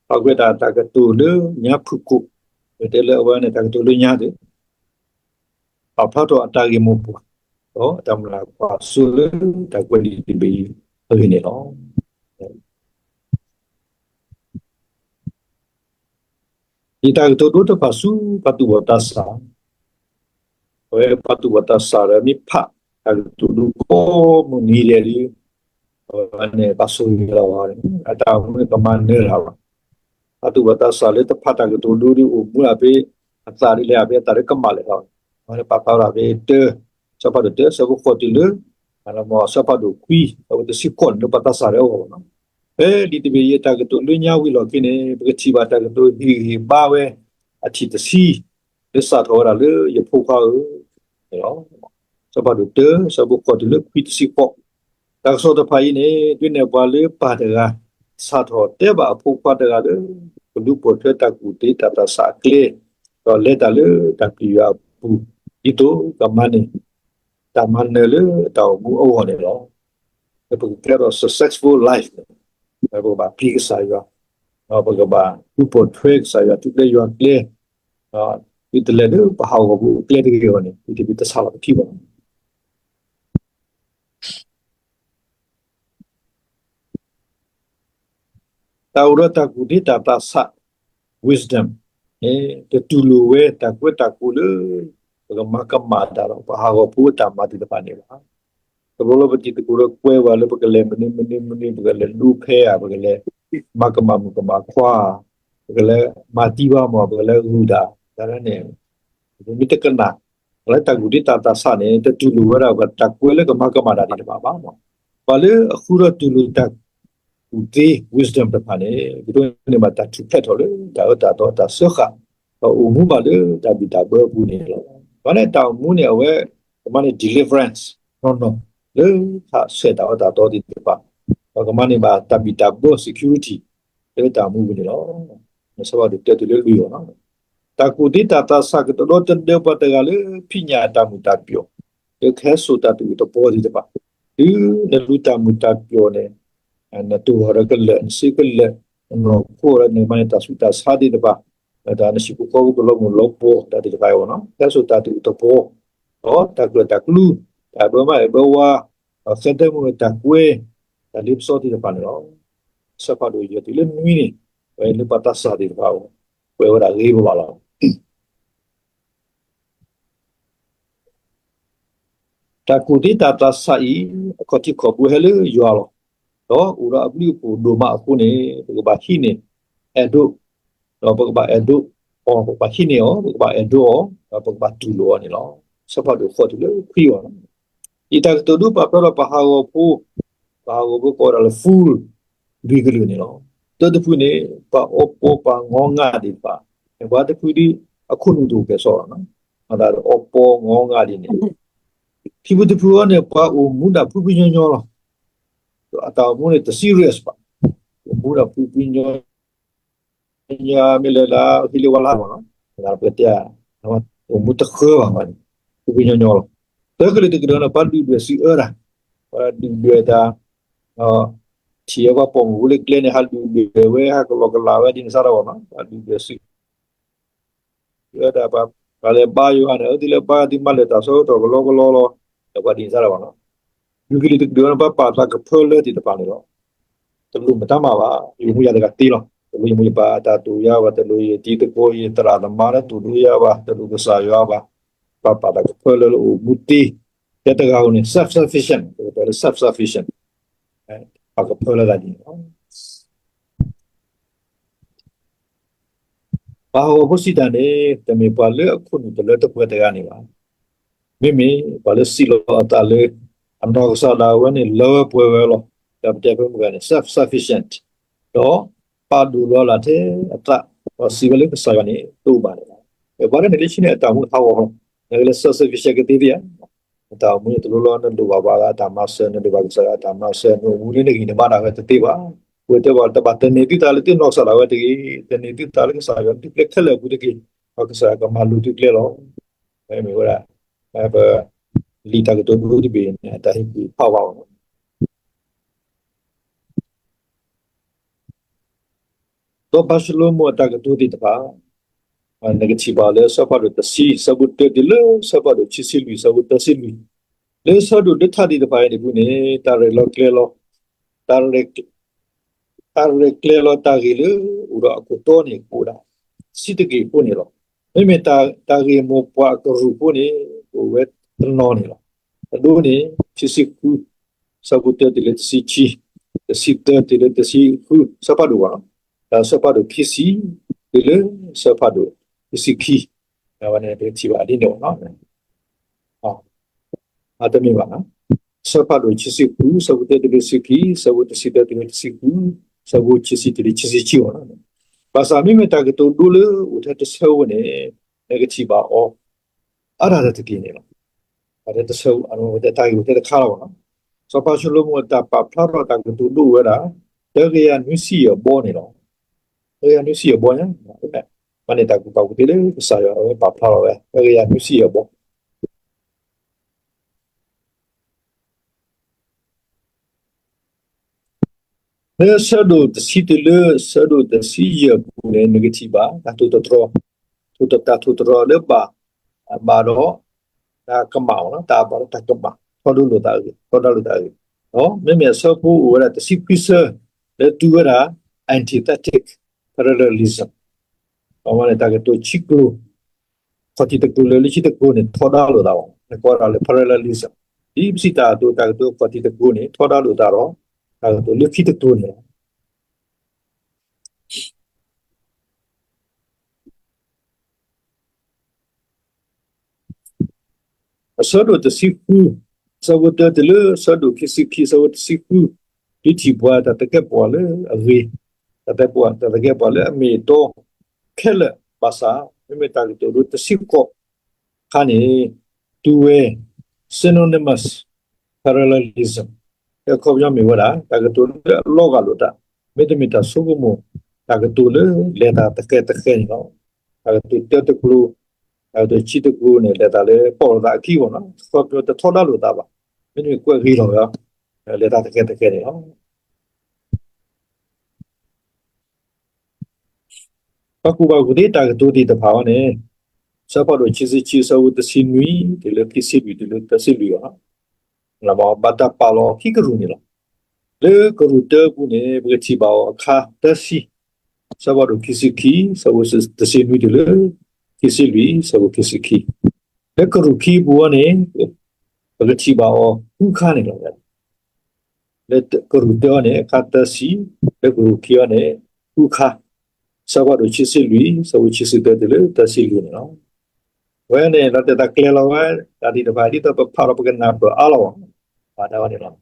ပှၤကွဲးဒၣ်တၢ်ကတိၤလၢညါဖုၣ်ကိာ်, ပတဲလၢအဝဲန့ၣ် တၢ်ကတိၤလၢညါသ့ၣ် ပာ်ဖျါထီၣ်အတၢ်ဂ့ၢ်မိၢ်ပှၢ်, ဒီးတၢ်မုၢ်လၢ်ကွၢ်စိလၢတၢ်ကွဲးဒ်တဘ့ၣ်အံၤအဂ့ၢ်န့ၣ်လီၤ. ယတၢ်ကတိၤဒိတဖၣ်ဆူပှၤသူၣ်ဘီၣ်သးစၢ်, အဝဲပှၤသူၣ်ဘီၣ်သးစၢ်ဒီးမ့ၢ်ဖးတၢ်ကတိၤဒိကိးမုၢ်နံၤဒဲးဒီး, အဝဲန့ၣ် ဘၣ်ဆိၣ်ဂ့ၤလီၤဝဲန့ၣ် အတၢ်အိၣ်မူန့ၣ်ကမၤနၢၤလၢၤဘၣ်. ပှၤသူၣ်ဘီၣ်သးစၢ်လၢတဖးတၢ်ကတိၤဒိဒီးအိၣ်မူဒၣ်ဖဲ အသးဒ်လဲၣ် ဖဲအသးဒ်ကမၣ်လဲၣ်လီၤ. အဝဲန့ၣ်ပာ်ဖျါဒၣ်ဖဲတၢ, ဆၢဖးဒိၣ်တၢ ဆၢဖိဃိးတုၤလၢ ဆၢဖးဒိၣ်ခွံ အဝဲတဆံဃိးန့ၣ်လၢပှၤသးစၢ်လၢအဂီၢ်လီၤ. ဖဲဒ်တဘ့ၣ်အံၤအတၢ်ကတိၤလၢညါဝံၤလီၢ်ခံန့ၣ် ပကထံၣ်ဘၣ်တၢ်ကတိၤဟ့ၣ်ဂံၢ်ဟ့ၣ်ဘါဝဲ အထံၣ်တဆံ လၢစးထီၣ်ဝဲဒၣ်လၢယဖိခွါဧၢ, န့ၣ်လီၤ. ဆၢဖးဒိၣ်တၢ ဆၢဖိဃိးတုၤလၢခွံတဆံဃိး, တၢ်ကစီၣ်တဖၣ်အံၤန့ၣ် ဒုးနဲၣ်ပှၤလၢပၢ်တဂၤ စးထီၣ်တဲဘၣ်အဖိခွါတဂၤလၢ ကဒုးပိာ်ထွဲတၢ်ကူၣ်သ့တၢ်သးစၢ်အကျဲ, ဒီးလဲၤတၢ်လၢတၢ်ပျံၤယွၤအပူၤ, ဒ်သိးကမၤန့ၢ် တၢ်မၤနၢၤလၢတၢ်အိၣ်မူအဂီၢ်န့ၣ်လီၤ. ပကကဲထီၣ် successful life န့ၣ် ပကဘၣ်ပျံၤကစၢ်ယွၤ, ဒီးပကဘၣ်ဒုးပိာ်ထွဲကစၢ်ယွၤထူကျဲယွၤကျဲ, ဒ်တလဲၤလၢပဟးဂီၤပူၤအကျဲတဂ့ၤအဂီၢ်န့ၣ် ပတဘၣ်သးဆးလီၤပထံၣ်ဘၣ် တၢ်အိၣ်ဒီးတၢ်ကူၣ်သ့တၢ်သးဆး wisdom န့ၣ် တတူၢ်လိာ်ဝဲတၢ်ကွဲးတၢ်ကိးလၢ ပကမၤကမၣ်တၢ်ဒီးပှၤဟးဂီၤဖိအတၢ်မၤသ့ၣ်တဖၣ်န့ၣ်ဘၣ်. တဘျီလၢပတံၤသကိးဒီးကွဲးဝဲလၢပကလဲၤမနုၤမနုၤမနုၤ ပကလဲၤလူဖဲဧါ, ပကလဲၤမၤကမၣ်မုၣ်ကမၣ်ခွါ, ပကလဲၤမၤသံဘၣ်မး, ပကလဲၤဂုာ်တၢ်, တၢ်န့ၣ် ပမ့ၢ်တကနၣ် လၢတၢ်ကူၣ်သ့တၢ်သးဆးန့ၣ် တတူၢ်လိာ်ဝဲဒၣ်ပှၤတၢ်ကွဲးလၢကမၤကမၣ်တၢ်သ့ၣ်တဖၣ်ဘၣ်. ပှၤလၢအဃုထီၣ်တူၢ်လိာ်တၢ်ကူၣ်သ့ wisdom တဖၣ်န့ၣ် ကဒိးန့ၢ်ဘၣ်တၢ်ထူၣ်ဖျဲးထီၣ်လၢတၢ်အၢတၢ်သီတၢ်စၢဃာ်, ဒီးအိၣ်မူဘၣ်လၢတၢ်ဘံၣ်တၢ်ဘၢအပူၤန့ၣ်လီၤ. ပှၤန့ၣ်တၢ်အိၣ်မူန့ၣ် အဝဲကမၤန့ၢ် deliverance နီၢ်နီၢ် လၢခးဆဲးတၢ်အၢတၢ်သီသ့ၣ်တဖၣ်, ဒီးကမၤန့ၢ်ဘၣ်တၢ်ဘံၣ်တၢ်ဘၢ security လၢတၢ်အိၣ်မူပူၤန့ၣ်လီၤ. ဆၢဖးဒိၣ်တၢတုၤလၢလွံၢ်အဂီၢ်, တၢ်ကူၣ်သ့တၢ်သးဆးကတၢၢ်ဒီတဒၢပှၤတဂၤလၢဖံးညၣ်အတၢ်မုာ်တၢ်ပျီၢ်, လၢကဟဲစိာ်တၢ်သူၣ်အုးသးအုးသပှၢ်သ့ၣ်တဖၣ်, တုၤနလူၤတၢ်မုာ်တၢ်ပျီၢ်န့ၣ် နတိၢ်ထီၣ်ဒီးကလၢာ် နစ့ကလၢာ်, နနီၢ်ခိဒီးနမၤန့ၢ်တၢ်ဆူးတၢ်ဆါသ့ၣ်တဖၣ်, ဒီးနဟံၣ်ဖိဃီဖိကလီၤမုၢ်လီၤပှီၢ်တၢ်သ့ၣ်တဖၣ်အဂီၢ်, ဟဲစိာ်တၢ်သူၣ်အုးသပှၢ်အီၤ, တၢ်ကြၢးတၢ်ကျူ, တၢ်ဘၢမးဘၢဝါ, ဒီးဃဲဒၢမုၢ်တၢ်ကွဲ, တၢ်လ့ပစီသ့ၣ်တဖၣ်န့ၣ်လီၤ. ဆၢဖးဒိၣ်ယဲၢ်တုၤလၢနွံန့ၣ်, ဝဲလၢပှၤသးစၢ်သ့ၣ်တဖၣ်အဂီၢ်, ကွဲးဝဲဒၣ်ဂ့ၤဘၣ်ဘၣ်လီၤ. တၢ်ကူၣ်သ့တၢ်သးဆးအံၤ အခီၣ်ထံးခီၣ်ဘိဟဲလၢယွၤလီၤ. ဒီးအိၣ်ဒီးအဘျုးအဖှိၣ်ဒိၣ်မးအဃိန့ၣ် ပကဘၣ်ဟံးန့ၢ် အဲၣ်ဒိး, ဒီးပကဘၣ်အဲၣ်ဒိးအီၤ, ပကဘၣ်ဟံးန့ၢ်အီၤ, ပကဘၣ်အဲၣ်ဒိးအီၤ, ဒီးပကဘၣ်တူၢ်လိာ်အီၤန့ၣ်လီၤ. ဆၢဖးဒိၣ်ဃိးတုၤလၢခွံအဂီၢ်, ယတၢ်ကတိၤဒိပာ်ဖျါဒီးပှၤဟးဂီၤဖိ, ပှၤဟးဂီၤဖိကိးဝဲဒၣ်လၢ fool လွံၢ်ကလုာ်န့ၣ်လီၤ. တၢတဖုန့ၣ် ပှၤအီပီပှၤငီငါသ့ၣ်တဖၣ်, ပှၤတဖုဒီး အခိၣ်နူာ်တအိၣ်ကဲၣ်ဆိးလီၤ, အီပီငီငါဒ်န့ၣ်, ခံဖုတဖုအံၤန့ၣ် ပှၤအိၣ်မူဒၣ်ဖုဖုညီညီလီၤ. အတၢ်အိၣ်မူန့ၣ် တ serious ဘၣ်, အိၣ်မူဒၣ်ဖုဖုညီ ညီမ့ၢ်လၢဒၣ်ဟံးလၢဝါလၢ်မးလီၤ, ပကတဲ အိၣ်မူတဃၢဘၣ်န့ၣ်, ဖုဖုညီညီလီၤ. သၢကလုာ်တကလုာ်န့ၣ် ပှၤဒုၣ်ဒွဲၣ်စံးအၢဒၣ်, ပှၤဒုၣ်ဒွဲၣ်တၢ်, ထံၣ်ဝဲပှၤပိာ်မုၣ်ဖိလၢကျဲန့ၣ် ဟးဒုၣ်ဒွဲၣ်ဝဲ ဟးကလီကလီဝဲဒ်န့ၣ်စ့ၢ်ကီးလီၤ, ပှၤဒုၣ်ဒွဲၣ်စံး အၢဒၣ်ပှၤ, ပှၤလဲၤဘါယွၤန့ၣ် အၢသုလဲၤဘါသုမၤလၢာ်တၢ်ဆၢကတီၢ်ကလီကလီလီၤ, ဒီးပှၤဒ်န့ၣ်စ့ၢ်ကီးလီၤ. လွံၢ်ကလုာ်တကလုာ်န့ၣ် ပှၤပာ်သးကဖၢလၢသ့ၣ်တဖၣ်န့ၣ်လီၤ. တလိၣ်မတၤမးဘၣ်, ယမူယၤတဂၤသ့လီၤ. တလိၣ်ယမိၢ်ယပၢ်အတၢ်တိာ်ယၤဘၣ်, တလိၣ်ယတံၤသကိးယသရၣ်သမါလၢတိာ်ဒိယၤဘၣ်, တလိၣ်ကစၢ်ယွၤဘၣ်, ပှၤပာ်တၢ်ကဖၢလၢအိၣ်မူတ့, တဲတဂၤဧိၤန့ၣ် self sufficient, ပတဲလၢ self sufficient, ပာ်ကဖၢလၢတၢ်ဒ်န့ၣ်လီၤ. ပှၤဟးဂီၤဖိစံးတၢ်န့ၣ် တမ့ၢ်ပှၤလၢအခိၣ်နူာ်တလၢတပှဲၤတဂၤန့ၣ်ဘၣ်. မ့မ့ၢ်ပှၤလၢစံးလီၤအသးလၢ အနီၢ်ကစၢ်ဒၣ်ဝဲန့ၣ် လၢဝဲပှဲၤဝဲလီၤ. ဒီးပတဲဖဲမုၢ်ဂၤန့ၣ် self sufficient, ဒီးပာ်ဒိၣ်လီၤလၢထဲအသး, ဒီးစံးဝဲလၢကစၢ်ယွၤန့ၣ် တအိၣ်ဘၣ်န့ၣ်လီၤ. ပှၤဒ်န့ၣ်လၢခံန့ၣ် အတၢ်အိၣ်မူဟးဂီၤလီၤ. နကလဲၤ self sufficient ကသ့သ့ဧါ. နတၢ်အိၣ်မူန့ၣ်တလိၣ်လီၤ, နဒိၣ်ဘၣ်ပှၤဂၤအတၢ်မၤစၢၤ, နဒိၣ်ဘၣ်ကစၢ်ယွၤအတၢ်မၤစၢၤ, နအိၣ်မူလၢနဂံၢ်နဘါဒၣ်ဝဲတသ့ဘၣ်. ပဝဲတဲဘၣ်တဘၣ် သန့ၤသုသးလၢသုနီၢ်ကစၢ်ဒၣ်ဝဲတဂ့ၤ, သန့ၤသုသးလၢကစၢ်ယွၤသုကျဲခဲလၢာ်အပူၤတက့ၢ်. ဒီးကစၢ်ယွၤကမၤလိာ်သုကျဲလီၤ. မ့ၢ်ဝဲဒၣ် ပ လံာ်တၢ်ကတိၤဒိတဘ့ၣ်န့ၣ် အတၢ်ဟ့ၣ်ကူၣ်ဖးဝါအီၤလီၤ. စီၤပၤၡလိၤမိၣ်အတၢ်ကတိၤသ့ၣ်တဖၣ်, နကထံၣ်ဘၣ်လၢဆၢဖးဒိၣ်တဆံ ဆၢဖိတၢတုၤလၢဆၢဖးဒိၣ်ခံဆံလွံၢ် ဆၢဖိသၢဆံလွံၢ်, လၢဆၢဒိၣ်လၢထးဒံးတဖၣ်အံၤန့ၣ်အပူၤန့ၣ် တၢ်ရဲၣ်လီၤကျဲၤလီၤ တၢ်ရဲၣ်ကျဲၤလီၤတၢ်ဂ့ၢ်လၢအိၣ်ဒီးအခိၣ်တီန့ၣ် ကအိၣ်ဒၣ်ဆံးတက့ၢ်အဃိန့ၣ်လီၤ. မ့မ့ၢ်တၢ်ဂ့ၢ်မိၢ်ပှၢ်အကရူၢ်ဖိန့ၣ် ကအိၣ်ဝဲတနီၤန့ၣ်လီၤ. အဒိန့ၣ် ခံဆံဃု ဆၢဖိတၢတုၤလၢတဆံခံ, တဆံသၢတုၤလၢတဆံဃု ဆၢဖးဒိၣ်ဘၣ်လီၤ. ဒီးဆၢဖးဒိၣ်ခံဆံ တုၤလၢဆၢဖးဒိၣ်ခံဆံခံ, အဝဲန့ၣ်ပကထံၣ်ဘၣ်ဒ်န့ၣ်လီၤ. အတမ့ၢ်ဘၣ်, ဆၢဖးဒိၣ်ခံဆံဃု ဆၢဖိတၢတုၤလၢတဆံခံ, ဆၢဖိတဆံသၢတုၤလၢတဆံဃု, ဆၢဖိခံဆံတုၤလၢခံဆံခံလီၤ. ဘၣ်ဆၣ်မ့မ့ၢ်တၢ်ကတိၤဒိလၢအိၣ်ထဲတဆၢဖိန့ၣ် နကထံၣ်ဘၣ်အီၤ အါဒၣ်တက့ၢ်န့ၣ်လီၤ. အဝဲတဆၢ အဝဲတၢ်ဂ့ၢ်အိၣ်ထဲတခါလီၤဘၣ်လီၤ. စီၤပၤၡလိၤမိၣ်အတၢ်ပာ်ဖျါထီၣ်တၢ်ကတိၤဒိဝဲဒၣ် တကယၤနွံဆံယဲၢ်ဘီန့ၣ်လီၤ. တကယၤနွံဆံယဲၢ်ဘီညါ, မ့ၢ်န့ၣ်တၢ်ကူၣ်ဘၣ်ကူၣ်သ့လၢကစၢ်ယွၤအဝဲပာ်ဖျါထီၣ်ဝဲ တကယၤနွံဆံယဲၢ်ဘီ လၢဆၢဒိၣ်တဆံတုၤလၢဆၢဒိၣ်တဆံယဲၢ်အပူၤန့ၣ် နကထံၣ်ဘၣ် တၢ်ထိၣ်သတြီၤ, ထိၣ်သတြီၤ, တၢ်ထိၣ်သတြီၤလၢဘၣ်, ဘၣ်ဒီး တၢ်ကမၣ်, တၢ်ဘၣ်ဒီးတၢ်ကမၣ် ထီဒါလိာ်သးအဂ့ၢ်, ထီဒါလိာ်သးအဂ့ၢ်, ဒီးမ့မ့ၢ်အဆၢဖိအိၣ်ဝဲဒၣ်တဆံခွံဆၢ လၢတုၤဝဲဒၣ် antithetic parallelism, အဝဲန့ၣ်တၢ်ကတိၤခံကျိၤ ခီၣ်ထံးတကျိၤလၢလၢခံတကျိၤန့ၣ် ထီဒါလိာ်သးအီၤ နကိးဒၣ်လၢ parallelism. ဒ်ပစံးတၢ်အသိး တၢ်ကတိၤခီၣ်ထံးတကျိၤန့ၣ် ထီဒါလိာ်သးဒီး တၢ်ကတိၤလၢခံတကျိၤန့ၣ်လီၤ. အဆၢဒိၣ်တဆံဃု ဆၢဖိတၢတုၤလၢဆၢဒိၣ်ခံဆံခံ ဆၢဖိတဆံဃု, ဒုးထံၣ်ပှၤတၢ်သကဲးပဝးလၢအဂ့ၤ, တၢ်သကဲးပဝး တၢ်သကဲးပဝးလၢအမ့ၢ်အတီခဲလၢာ်ဘၣ်ဆၣ် မ့မ့ၢ်တၢ်ကတိၤဒိတဆံဃိးခါန့ၣ် တုၤဝဲ synonymous parallelism အခီပညီမ့ၢ်ဝဲဒၣ် တၢ်ကတိၤလၢအလီၤဂာ်လိာ်သး မ့တမ့ၢ်တၢ်ဆိကမိၣ် တၢ်ကတိၤလၢလဲၤတၢ်တဃဲၤတဃဲၤန့ၣ်လီၤ. တၢ်ကတိၤတၢတကျိၤ တၢ်ကတိၤဆံတကျိၤန့ၣ် လဲၤတၢ်လၢပီၣ်လိာ်သးအခံဘၣ်နီၤ အခီပညီတထီဒါလိာ်သးဘၣ် မ့တမ့ၢ်ကွဲးဂ့ၤလီၤဝဲ လဲၤတၢ်တဃဲၤတဃဲၤန့ၣ်လီၤ. ပှၤကူၣ်ဘၣ်ကူၣ်သ့တၢ်ကတိၤသ့ၣ်တဖၣ်အံၤန့ၣ် ဆၢဖးဒိၣ်ခံဆံခံ ဆၢဖိတဆံနွံ တုၤလၢခံဆံလွံၢ် တုၤလၢသၢဆံလွံၢ်အံၤ ဘၣ်တၢ်ပာ်လီၤခံကရူၢ်န့ၣ်လီၤ. လၢကရူၢ်တၢအပူၤန့ၣ် ပကထံၣ်ဘၣ်အီၤအခါသၢဆံ ဆၢဖးဒိၣ်ခံဆံခံ ဆၢဖိတဆံနွံ တုၤလၢခံဆံလွံၢ် ဆၢဖိခံဆံခံ လၢကရူၢ်ခံအပူၤအံၤန့ၣ် ပကထံၣ်ဘၣ်အီၤဃုခါန့ၣ်လီၤ. လၢကရူၢ်တၢအံၤန့ၣ် အခါသၢဆံ, လၢကရူၢ်ခံအံၤန့ၣ် ဃုခါ, ဆၢဖးဒိၣ်ခံဆံလွံၢ် ဆၢဖိခံဆံသၢ တုၤလၢသၢဆံလွံၢ်န့ၣ်လီၤ. ဝဲန့ၣ် လီၤတဲာ်တၢ်ကျဲၤလီၤဝဲ တၢ်သ့ၣ်တဖၣ် ဒ်သိးပဖးလီၤ ပကနၢ်ပၢၢ်အါလီၤဘၣ်, ဘၣ်ဒၣ်ဝဲန့ၣ်လီၤ.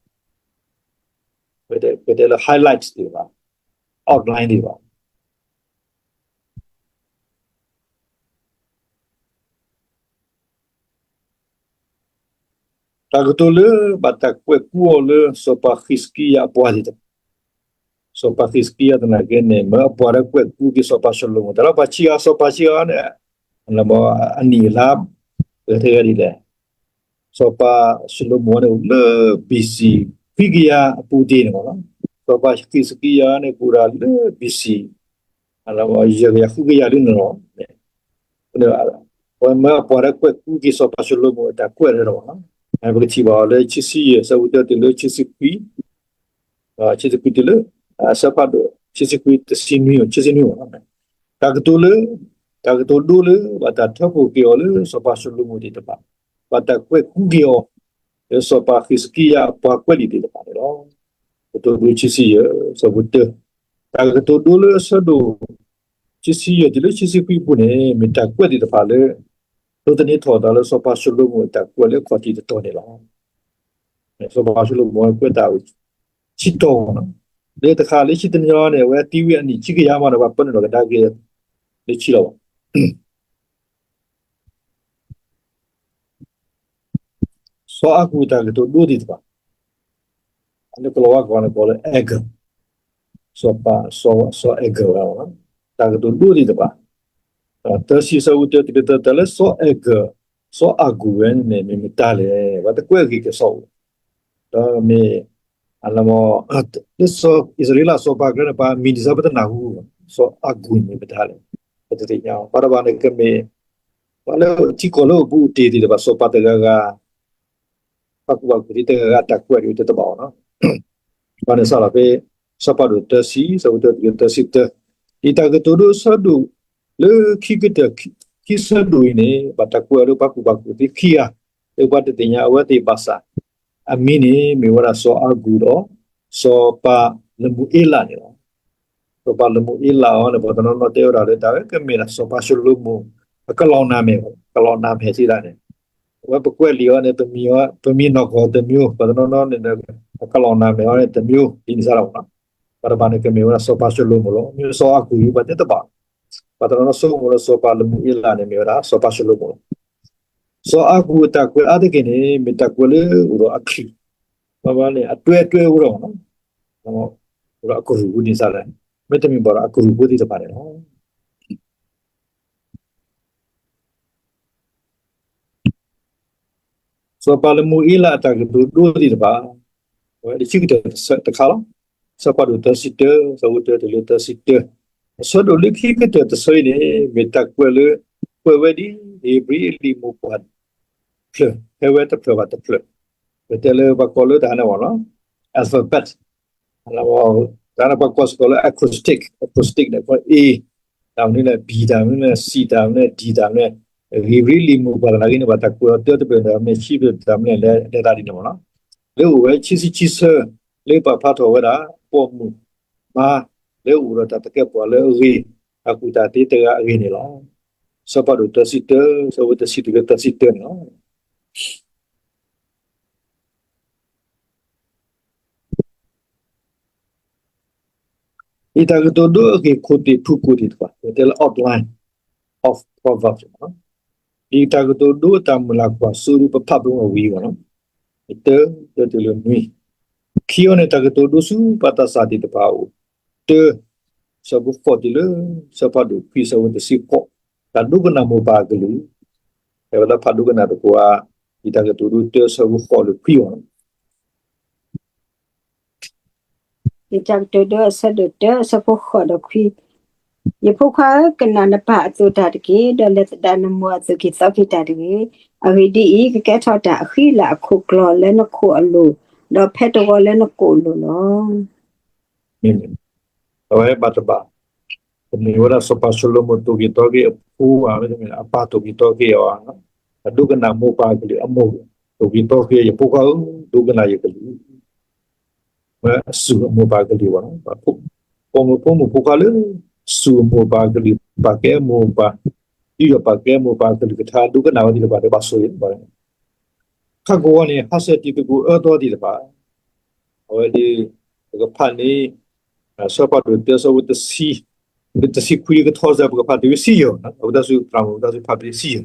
ပတဲလၢ highlight သ့ၣ်တဖၣ်, outline သ့ၣ်တဖၣ် တၢ်ကတိၤလၢဘၣ်တၢ်ကွဲးကူအီၤလၢ စီၤပၤဃံးစကံယၤအပှၤသ့ၣ်တဖၣ်, စီၤပၤဃံးစကံယၤသနာ်က့န့ၣ် မ့ၢ်အပှၤလၢကွဲးကူက့ၤစီၤပၤၡလိၤမိၣ် တၢ်လၢပှၤဆံးအါ စီၤပၤဆံးအါန့ၣ် အနံၣ်အလါ ပတဲဂ့ၤဒ်လဲၣ် စီၤပၤၡလိၤမိၣ်န့ၣ်အိၣ်လၢ B C ခွံကယၤအပူၤတ့ၢ်န့ၣ်လီၤ. စီၤပၤဃံးစကံယၤန့ၣ် ကအိၣ်ဒၣ်လၢ B C ယဲၢ်ကယၤဃုကယၤလံန့ၣ်လီၤ. အဝဲမ့ၢ်အပှၤလၢကွဲးကူက့ၤစီၤပၤၡလိၤမိၣ်အတၢ်ကွဲးလီၤလီၤ. ပကထံၣ်ဘၣ်အီၤလၢ ခံဆံယဲၢ် ဆၢဖိတၢ တုၤလၢ ခံဆံခွံ, ခံဆံခွံ တုၤလၢ အဆၢဖးဒိၣ် ခံဆံခွံ တဆံနွံ ခံဆံနွံ တၢ်ကတိၤလၢ တၢ်ကတိၤဒိလၢ ဘၣ်တၢ်ထၢဖှိၣ်က့ၤအီၤလၢစီၤပၤၡလိၤမိၣ်သ့ၣ်တဖၣ်, ဘၣ်တၢ်ကွဲးဃုက့ၤအီၤ လၢစီၤပၤဃံးစကံယၤအပှၤကွဲးလံာ်သ့ၣ်တဖၣ်န့ၣ်လီၤ. ကတိၤဒိခံဆံယဲၢ် ဆၢဖိတၢ, တၢ်ကတိၤဒိလၢအဆၢဒိၣ် ခံဆံယဲၢ်တုၤလၢခံဆံခွံအပူၤန့ၣ် မ့ၢ်တၢ်ကွဲးသ့ၣ်တဖၣ်လၢ ဒိးသန့ၤထီၣ်အသးလၢစီၤပၤၡလိၤမိၣ်အတၢ်ကွဲးလၢအခီၣ်ထံးတတီၤန့ၣ်လီၤ. စီၤပၤၡလိၤမိၣ်ကွဲးတၢ်အိၣ် ဆံတီၤန့ၣ်, လၢတခါလၢဆံတနံၤန့ၣ် အဝဲသံဝံၤအနံၣ်ဆံကယၤမးန့ၣ် ပှၤပၢနုာ်လီၤကဒါက့ၤ လၢဆံလီၤဘၣ်. စီၤအၤကူးတၢ်ကတိၤဒိသ့ၣ်တဖၣ်, လၢကလီၤဝါကျိာ်န့ၣ်ကိးလၢ Agur, စီၤပၤ စီၤ စီၤ Agur ဝဲ, တၢ်ကတိၤဒိသ့ၣ်တဖၣ်, သၢဆံဆၢဖိတၢ တၢ်လၢစီၤ Agur, စီၤအၤကူးဝဲန့ၣ် မ့ၢ်မတၤလဲၣ်, ပှၤတကွဲးအဂ့ၢ်ကစီၣ်အိၣ်, ဒီးမ့ၢ် လၢ အံၣ်စရ့လးစီၤပၤကျါန့ၣ် ပှၤမံၤဒ်သိးပတနၢ်ဟူ, စီၤအၤကူးမ့ၢ်မတၤလဲၣ်, ပတသ့ၣ်ညါ, ပှၤတဘၣ်န့ၣ်ကမ့ၢ် ပှၤလၢထံကီၢ်လၢအိၣ်ဘူးအိၣ်တ့ၢ်သ့ၣ်တဖၣ် စီၤပၤတဂၤဂၤ ပှၤကူၣ်ဘၣ်ကူၣ်သ့တဂၤဂၤတၢ်ကွဲးဒ်တဘၣ်အီၤနီၤ, ပှၤန့ၣ်စးလီၤဖဲ စီၤပၤဒိၣ်တၢဆံ ဆၢဖိတၢတုၤလၢတၢဆံတၢ, ဒ်တၢ်ကတိၤဒိအဆၢဒိၣ်လၢခံကတၢၢ် ခံဆၢဒိၣ်အံၤန့ၣ် ဘၣ်တၢ်ကွဲးအီၤလၢပှၤကူၣ်ဘၣ်ကူၣ်သ့ခံဂၤ, လၢပှၤတသ့ၣ်ညါအဝဲသ့ၣ်ဘၣ်ဆၣ်, အမံၤန့ၣ်မ့ၢ်ဝဲဒၣ်စီၤအၤကူးဒီး စီၤပၤလမူၤအ့လးန့ၣ်လီၤ. စီၤပၤလမူၤအ့လးအီၤန့ၣ် ပှၤတနီၤနီၤတဲဝဲဒၣ်လၢတၢ်ဝဲကမ့ၢ်ဒၣ်စီၤပၤၡလိၤမိၣ် အကလီၤနၢ်မဲာ်, ကလီၤနၢ်မဲာ်စံးဒၣ်န့ၣ်, အဝဲပကွဲးလံာ်အီၤန့ၣ် ပမံၤ, ပမံၤနီၢ်ကီၢ်တမျိုး, ပှၤတနီၤနီၤန့ၣ် အကလီၤနၢ်မဲာ်အီၤန့ၣ်တမျိုး ဒ်န့ၣ်စးလီၤမးနီၤ, ပှၤတဘၣ်န့ၣ်ကမ့ၢ်ဝဲဒၣ်စီၤပၤၡလိၤမိၣ်လီၤ. မ့ၢ်စီၤအၤကူးအံၤ ပှၤတဲတဘၣ်, ပှၤတနီၤနီၤဆိကမိၣ်လၢစီၤပၤလမူၤအ့လးန့ၣ်မ့ၢ်ဝဲဒၣ်စီၤပၤၡလိၤမိၣ်လီၤ. စီၤအၤကူးအတၢ်ကွဲးအါတက့ၢ်န့ၣ် မ့ၢ်တၢ်ကွဲးလၢအိၣ်ဒီးအချုး, ဘၣ်ဘၣ်န့ၣ် အတွဲအတွဲအိၣ်ဒီးမးနီၤ, အိၣ်ဒီးအကရူၢ်ဖိန့ၣ်စးလဲၣ်, မ့တမ့ၢ်ဘၣ်ဒီးအကရူၢ်ဖိသ့ၣ်တဖၣ်န့ၣ်လီၤ. စီၤပၤလမူၤအ့လးအတၢ်ကတိၤဒိသ့ၣ်တဖၣ်, အဝဲဒၣ်ခံကတၢၢ်တခါလီၤ. စီၤပၤဒိၣ်တၢဆံတၢ ဆၢဖိတၢတုၤလၢတၢဆံတၢ, အဆၢဒိၣ်လၢခံကတၢၢ်တဆၢအံၤန့ၣ် မ့ၢ်တၢ်ကွဲးလၢ ကွဲးဝဲဒ်ဧ့ၤဘြံၤလံာ်မိၢ်ပှၢ်တဖျၢၣ် ဟဲဝဲတဖျၢၣ်ဘၣ်တဖျၢၣ်, ပတဲလၢပှၤကိးလၢတၢ်န့ၣ်မးနီၤ alphabet, တၢ်န့ၣ်ပှၤကိးစ့ၢ်ကီးလၢ acrostic, acrostic န့ၣ် ကွဲး A တၢ်မနုၤလဲၣ်, B တၢ်မနုၤလဲၣ်, C တၢ်မနုၤလဲၣ်, D တၢ်မနုၤလဲၣ်, ဧ့ၤဘြံၤလံာ်မိၢ်ပှၢ်တဂၤအံၤန့ၣ် ဘၣ်တၢ်ကွဲးအီၤတၢတဖျၢၣ်တၢ်မနုၤလဲၣ်, ဆံဖျၢၣ်တၢ်မနုၤလဲၣ်, လဲၤသးဒ်န့ၣ်မးနီၤ, လၢအိၣ်ဝဲခံဆံခံဆၢ, လၢပာ်ဖျါထီၣ်ဝဲဒၣ် ပိာ်မုၣ်မါ လၢအိၣ်ဒီးတၢ်သကဲးပဝးလၢအဂ့ၤ, တၢ်ကူၣ်တၢ်သ့တဂၤအဂ့ၢ်န့ၣ်လီၤ. စီၤပၤဒိၣ်တၢဆံတၢ ဆၢဖိတဆံတုၤလၢတၢဆံတၢန့ၣ်လီၤ. ဒ်တၢ်ကတိၤဒိအဂ့ၢ်ခိၣ်သ့ၣ်ဖုၣ်ကိာ်သ့ၣ်တဖၣ် ပတဲလၢ outline of Proverbs န့ၣ်လီၤ. ဒ်တၢ်ကတိၤဒိအတၢ်မုၢ်လၢ်ကွၢ်စိဒ်ပဖးဖဲအဝံၤအဂီၢ်လီၤ. တၢ တၢတုၤလၢနွံ, ခံအီၤန့ၣ် တၢ်ကတိၤဒိဆူပှၤသးစၢ်သ့ၣ်တဖၣ်အအိၣ်, တၢ ဆၢဖိဃိးတုၤလၢ ဆၢဖးဒိၣ်ခွံ ဆၢဖိတဆံဃိး, တၢ်ဒိကနၣ်မိၢ်ပၢ်အကလုၢ်, ဖဲပတၢ်ဖးဒိကနၣ်သကိးဧါ, ဒ်တၢ်ကတိၤဒိတၢ ဆၢဖိဃိးလၢခွံအီၤလီၤ. ဒ်တၢ်ကတိၤဒိအဆၢဒိၣ်တၢ ဆၢဖိဃိးဒီးခွံ, ယဖိခွါဧၢ, ကနၣ်နပၢ်အသိးတၢ်တက့ၢ်, ဒီးလဲၤသဒၣ်နမိၢ်အသိးက့ၤသီက့ၤတၢ်တဂ့ၤ. အဂ့ၢ်ဒ်အံၤ, ကကဲထီၣ်တၢ်အဃံအလၤအခိၣ်ကျီလၢနခိၣ်အလိၤ, ဒီးဖဲတဝီလၢနကိာ်အလိၤလီၤ. အဝဲဘၣ်တဘၣ်, တမ့ၢ်ဝဲဒၣ်စီၤပၤၡလိၤမိၣ်သိၣ်က့ၤသီက့ၤအဖိဧါ, မ့တမ့ၢ်အပၢ်သိၣ်က့ၤသီက့ၤအီၤဧါ, အဒိကနၣ်မိၢ်ပၢ်အကလုၢ်, အမိၢ်သိၣ်က့ၤသီက့ၤ ယဖိခွါဧၢ, ဒိကနၣ်ယကလုၢ် ဝဲအစူၢ်အမိၢ်ပၢ်ကလုၢ်ဘၣ်နီၤ, ပိာ်မုၣ်ဖိမုၣ်ဖိခွါလၢ စူၢ်အမိၢ်ပၢ်ကလုၢ်, ပာ်ကဲအမိၢ်ပၢ်, ယူးယီၣ်ပာ်ကဲအမိၢ်ပၢ်ကလုၢ်ကထါ ဒိကနၣ်ဝဲသ့ၣ်တဖၣ်ဒီးဘၣ်ဆိၣ်ဂ့ၤဘၣ်. ခါကဝီၤန့ၣ် ဟးဆှဲးတံၤသကိးအၢသီသ့ၣ်တဖၣ်, အဝဲဒၣ် ပကဖးန့ၣ် ဆၢဖးဒိၣ်တၢ ဆၢဖိတဆံ, တဆံခွံကထီၣ်စၢၤ ပကဖးတုၤဝဲဆံယဲၢ်, အဝဲဒၣ်ဆူသရၣ်မုၣ်တၢ်ဆူဖးဖျ့ဆံယဲၢ်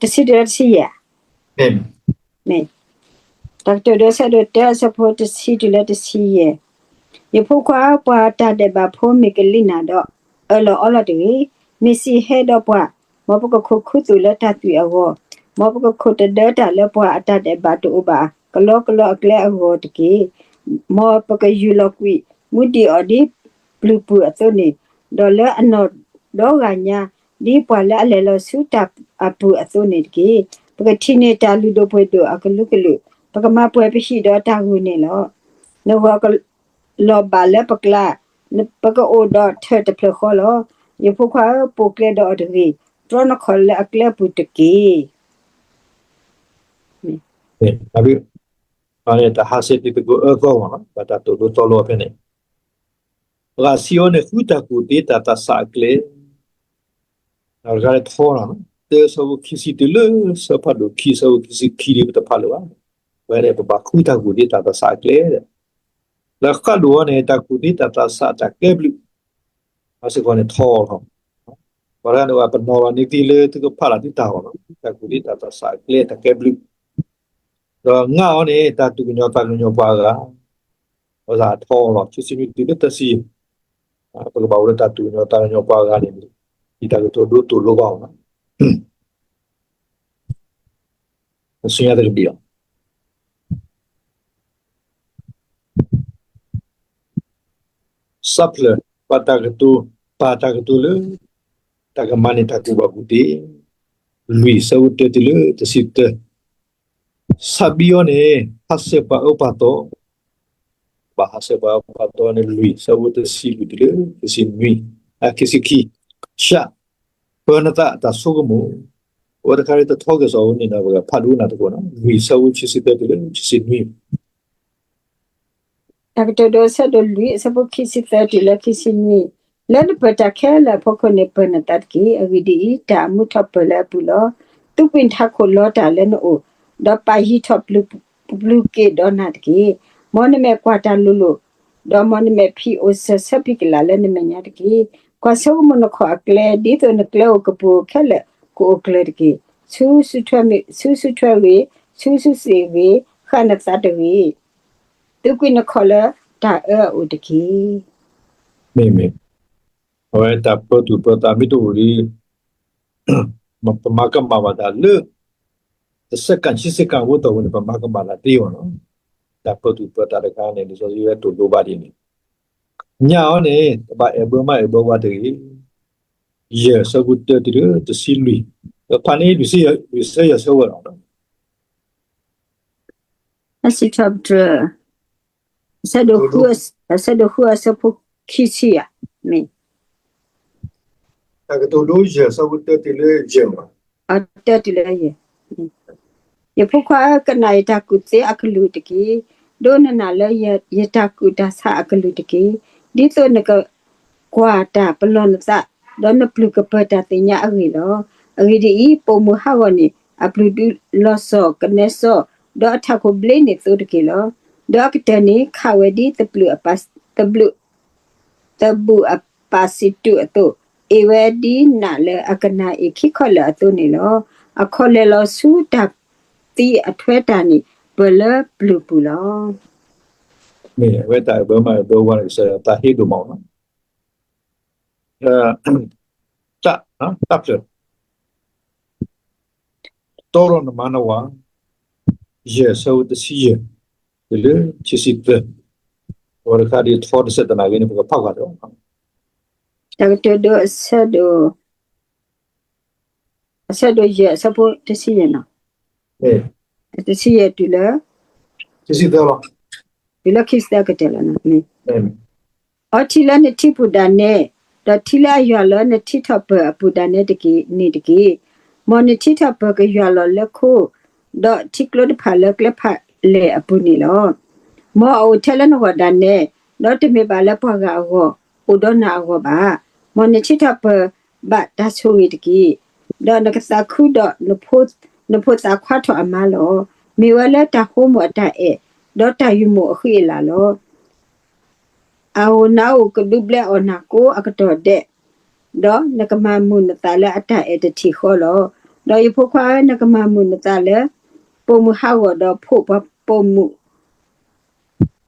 တဆံတုၤလၢတဆံယဲၢ်, မ့ၢ် တၢ်ကတိၤဒိအဆၢဒိၣ်တၢ အဆၢဖိတဆံတုၤလၢတဆံယဲၢ်, ယဖိခွါ, ပှၤတၢ်ဒဲးဘးဖိမ့ၢ်ကလံၣ်နၤဒီး, အၢၣ်လီၤအီလီၤတဂ့ၤ. မ့ၢ်စံးဟဲဒီးပှၤ, မ်ပကခိးခူသူၣ်လၢတၢ်သွံၣ်အဂီၢ်, မ်ပကခိးတဒၢတၢ်လၢပှၤအတၢ်ဒဲးဘးတအိၣ်ဘၣ်ကလီကလီအကျဲအဂီၢ်တက့ၢ်. မ်ပကယူၢ်လီၤကွံာ်မူဒံးအီၤဒ်ပျုၤပူၤအသိးန့ၣ်, ဒီးလၢအနီၢ်ဒီဂၤညါ ဒ်ပှၤလၢအလဲၤလီၤဆူတၢ်အပူၤအသိးန့ၣ်တက့ၢ်. ပကထံၣ်န့ၢ်တၢ်လုၢ်ဒိၣ်ပှ့ၤဒိၣ်အကလုာ်ကလုာ်, ပကမၤပှဲၤပဟံၣ်ဒီးတၢ်ဂုာ်န့ၣ်လီၤ. နဂီၤ လီၤဘၣ်လၢပကျါ, ပကအိၣ်ဒီးထၢၣ်တဖျၢၣ်ဃီလီၤ. ယဖိခွါဧၢ, ပိာ်ကျဲဒီးအီၤတဂ့ၤ, တြီနခီၣ်လၢအကျဲအပူၤတက့ၢ်. တၢ်ဟးဆှဲးတံၤသကိးအၢသီမးလီၤ, ဘၣ်တၢ်သိၣ်လိသီလိအီၤဖဲန့ၣ်, ပှၤစံးအီၤန့ၣ် ဃုတၢ်ကူၣ်သ့တၢ်သးစၢ်အကျဲ, တဂၤလၢထီလီၤ, တၢဆၢဖိခံဆံတုၤလၢ ဆၢဖးဒိၣ်ခံဆၢဖိခံဆံခံဒ်ပတဖးလၢၤဘၣ်, ဝဲန့ၣ် ပဘၣ်ဃုတၢ်ကူၣ်သ့တၢ်သးစၢ်အကျဲ, လၢဃၣ်ဒိၣ်အီၤန့ၣ် တၢ်ကူၣ်သ့တၢ်သးစၢ်တၢ်ကဲဘျုး, အစ့ၢ်ကီးန့ၣ်ထီလီၤ, ပှၤတဂၤန့ၣ် ပှၤပနီၣ်လီၤန့ၢ်သံလၢသုကဖးလီၤသုတၢ်ဂီၢ်လီၤ, တၢ်ကူၣ်သ့တၢ်သးစၢ်အကျဲတၢ်ကဲဘျုး, ဒီးငါအီၤန့ၣ် တၢ်သူၣ်ကညီၤသးကညီၤပှၤအဂၤ, အဝဲဒၣ်ထီလီၤ, ခံဆံနွံတုၤလၢသၢဆံ, ပကဘၣ်အိၣ်လၢတၢ်သူၣ်ကညီၤသးကညီၤပှၤအဂၤန့ၣ်, ဒ်တၢ်ကတိၤဒိသိၣ်လိဘၣ်အီၤလီၤ. ဆူညါတကဘံၣ်လီၤ. စးဖျၢၣ်, ပာ်တၢ်ကတိၤ, ပာ်တၢ်ကတိၤလၢ တၢ်ကမၤန့ၢ်တၢ်ကူၣ်ဘၣ်ကူၣ်သ့, လွံၢ်ဆၢဖိတၢတုၤလၢတဆံတၢ, စးဘံအီၤန့ၣ် ဟးဆှဲးပှၤအၢပှၤသီ, ဘၣ်ဟးဆှဲးပှၤအၢပှၤသီန့ၣ် လွံၢ်ဆၢဖိတဆံလွံၢ်တုၤလၢတဆံနွံ, ခံဆံခံ, ရှဲး, ပၢၤနသးတၢ်ဆိကမိၣ်, အဝဲတခါလၢတထီက့ၤစီၤဧိၤန့ၣ်ဒီး ပကဖးဒိကနၣ်သကိးနီၤ, လွံၢ်ဆၢဖိခံဆံတၢတုၤလၢတဆံနွံ တၢ်ကတိၤဒိအဆၢဒိၣ်လွံၢ်အဆၢဖိခံဆံသၢတုၤလၢခံဆံနွံ, လၢနပၢၤတၢ်ခဲလၢာ်အဖီခိၣ်န့ၣ် ပၢၤနသးတက့ၢ်. အဂ့ၢ်ဒ်အံၤ, တၢ်အမူထီၣ်ပၢၢ်လၢအပူၤလီၤ. သူၣ်ပှ့ၤနထးခိၣ်လီတၢ်လၢနအိၣ်, ဒီးပာ်ယံၤထီၣ်ပျုၤက့ၤဒီးနၤတက့ၢ်. မ်နမဲာ်ကွၢ်တၢ်လိၤလိၤ, ဒီးမ်နမဲာ်ဖံးအိၣ်စၢၤဆၢဖံးကလာ်လၢနမဲာ်ညါတက့ၢ်. ကွၢ်ဆိကမိၣ်နခီၣ်အကျဲ, ဒ်သိးနကျဲအိၣ်ကပူၤခဲလၢာ်ကအိၣ်ကျၢၤတက့ၢ်. ဆူဆူၣ်ထွဲဂ့ၤ, ဆူဆူၣ်ထွဲဂ့ၤ, ဆူဆူၣ်စ့ၣ်ဂ့ၤ, ဃၣ်နသးတဂ့ၤ. သူၣ်ကွံာ်နခီၣ်လၢတၢ်အၢအအိၣ်တက့ၢ်. မ့ၢ်မ့ၢ်, အဝဲတၢ်ပၢၤသူၣ်ပၢၤသးမ့ၢ်တအိၣ်လံ, ပမၤကမၣ်ဘၣ်တၢ်လၢ တစဲးကၣ်ခံစဲးကၣ်အဃိသတးန့ၣ် ပမၤကမၣ်တၢ်သ့အီၤလီၤ. တၢ်ပၢၤသူၣ်ပၢၤသးတခါန့ၣ် လံာ်စီဆှံဝဲသိၣ်လိဘၣ်ဒ်န့ၣ်, ညၣ်အီၤန့ၣ် တဘၣ်အဲၣ်ဘၢမါအဲၣ်ဘၢဝၤတဂ့ၤ. ယဲၢ်ဆၢဖိတၢတုၤလၢတဆံလွံၢ်, ဖးန့ၢ်လွံၢ်ဆၢယဲၢ်ဆၢဝဲလီၤ. အစံးထီၣ်ပတြၢၤ, အဆၢဒိၣ်ဃုအဆၢဖိခံဆံဧါ, မ့ၢ် တၢ်ကတိၤဒိယဲၢ်ဆၢဖိတၢတုၤလၢယဲၢ်, တၢတုၤလၢယဲၢ်, ယဖိခွါဧၢ, ကနၣ်ယတၢ်ကူၣ်သ့အကလုၢ်တက့ၢ်. ဒိးနနၢ်လၢယတၢ်ကူၣ်တၢ်ဆးအကလုၢ်တက့ၢ်. ဒ်သိးနကကွၢ်တၢ်ပလီၢ်နသး, ဒီးနပျုၢ်ကပၢၤတၢ်သ့ၣ်ညါအဂ့ၢ်လီၤ. အဂ့ၢ်ဒ်အံၤ, ပိာ်မုၣ်ဟးဂီၤန့ၣ် အပျုၢ်ဒုးလီၤစီၣ်ကနဲစီၣ်, ဒီးအထးခိၣ်ဘျ့န့ၢ်သိတက့ၢ်လီၤ. ဒီးအကတၢၢ်န့ၣ် ခးဝဲဒ်သဘျုးအပၢ်စံးတုၤအသိး, အ့ၣ်ဝဲဒ်နးလၢအကနၣ်အ့ၣ်ခံခီလၢာ်အသိးန့ၣ်လီၤ. အခီၣ်လဲၤလီၤဆူတၢ်သံအထွဲတၢ်န့ၣ် ပၢၢ်လၢပျုၤပူၤလီၤ. မ့ၢ်ဝဲတၢ်အၢၣ်ဘၢမါအၢၣ်ဘၢဝၤန့ၣ် ကစၢ်ယွၤတၢ်ဟ့ၣ်ဒိၣ်မးလီၤ. တၢ်, တၢ်ဖျၢၣ်, တီထီၣ်နမါနဝၤ, ယဲၢ်ဆၢဖိတဆံယဲၢ်, တုၤလၢခံဆံသၢ, အဝဲတခါဒ်ထီတစဲးတနၢ်ဂ့ၤန့ၣ် ပကဖးကွၢ်ဒီး တၢ်ကတိၤဒိအဆၢဒိၣ်, အဆၢဒိၣ်ယဲၢ်အဆၢဖိတဆံယဲၢ်နီၤ, တဆံယဲၢ်တုၤလၢ, တုၤလၢခံဆံသၢကတၢၢ်လီၤ. အီထံလၢနထံပူၤဒၣ်နဲ, ဒီးထံလၢအယွၤလီၤနထံထီၣ်ပၢၢ်အပူၤဒၣ်နဲတက့ၢ်န့ၣ်တက့ၢ်. မ်နထံထီၣ်ပၢၢ်ကယွၤလီၤလၢခိ, ဒီးထံကျိတဖၣ်လၢကျဲဖးလဲၢ်အပူၤန့ၣ်လီၤ. မ်အအိၣ်ထဲလၢနဂီၢ်ဒၣ်နဲ, ဒီးတမ့ၢ်ဘၣ်လၢပှၤဂၤအဂီၢ်, အိၣ်ဒီးနၤအဂီၢ်ဘၣ်. မ်နထံထီၣ်ပၢၢ်ဘၣ်တၢ်ဆိၣ်ဂ့ၤတက့ၢ်. ဒီးနကသးခုဒီး နဖိသးခွါထီၣ်အမါလီၤ. မ့ၢ်ဝဲလၢတၢ်ဃိမိၣ်အတၢ်အဲၣ်, ဒီးတၢ်ယုၢ်မိၣ်အဃံအလၤလီၤ. အအိၣ်နၤအိၣ်ကဒုးဘျဲအီၣ်နၤကိးအကတီၢ်ဒဲး, ဒီးနကမၤမုာ်နသးလၢအတၢ်အဲၣ်တထံၣ်ဃီလီၤ. ဒီးယဖိခွါဧၢ, နကမၤမုာ်နသးလၢ ပိာ်မုၣ်ဟးဂီၤဒီးဖိးပှၤပိာ်မုၣ်,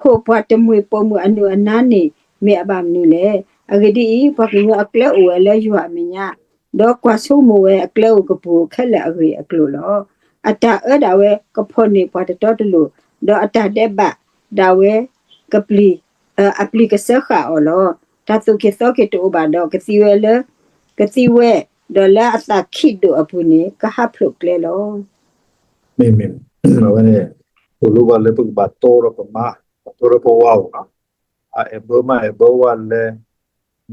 ဖိးပှၤတမှံၤပိာ်မုၣ်အနုၢ်အနါန့ၣ် မ့ၢ်အဘၣ်မနုၤလဲၣ်. အဂ့ၢ်ဒ်အံၤ, ပှၤကညီအကျဲအိၣ်ဝဲလၢယွၤအမဲာ်ညါ, ဒီးကွၢ်ဆိကမိၣ်ဝဲအကျဲအိၣ်ကပူၤခဲလၢာ်အဂ့ၢ်အကျိၤလီၤ. အတၢ်အၢဒၣ်ဝဲကဖီၣ်န့ၢ်ပှၤတတီတလိၤ, ဒီးအတၢ်ဒဲးဘးဒၣ်ဝဲကပျံၤ, အပျံၤကစၢဃာ်အီၤလီၤ. တၢ်သိၣ်က့ၤသီက့ၤတအိၣ်ဘၣ်ဒီးကသံဝဲလၢ, ကသံဝဲ, ဒီးလၢအသးခံဒိၣ်အပူၤန့ၣ် ကဟးဖျိးကျဲလီၤ. မ့ၢ်မ့ၢ်, အဝဲန့ၣ် သိၣ်လိဘၣ်လၢပကဘၣ်တီဒီးပမါ, တီဒီးပဝၤအအိၣ်လီၤ. အအဲၣ်ဘၢမါအဲၣ်ဘၢဝၤလဲၣ်,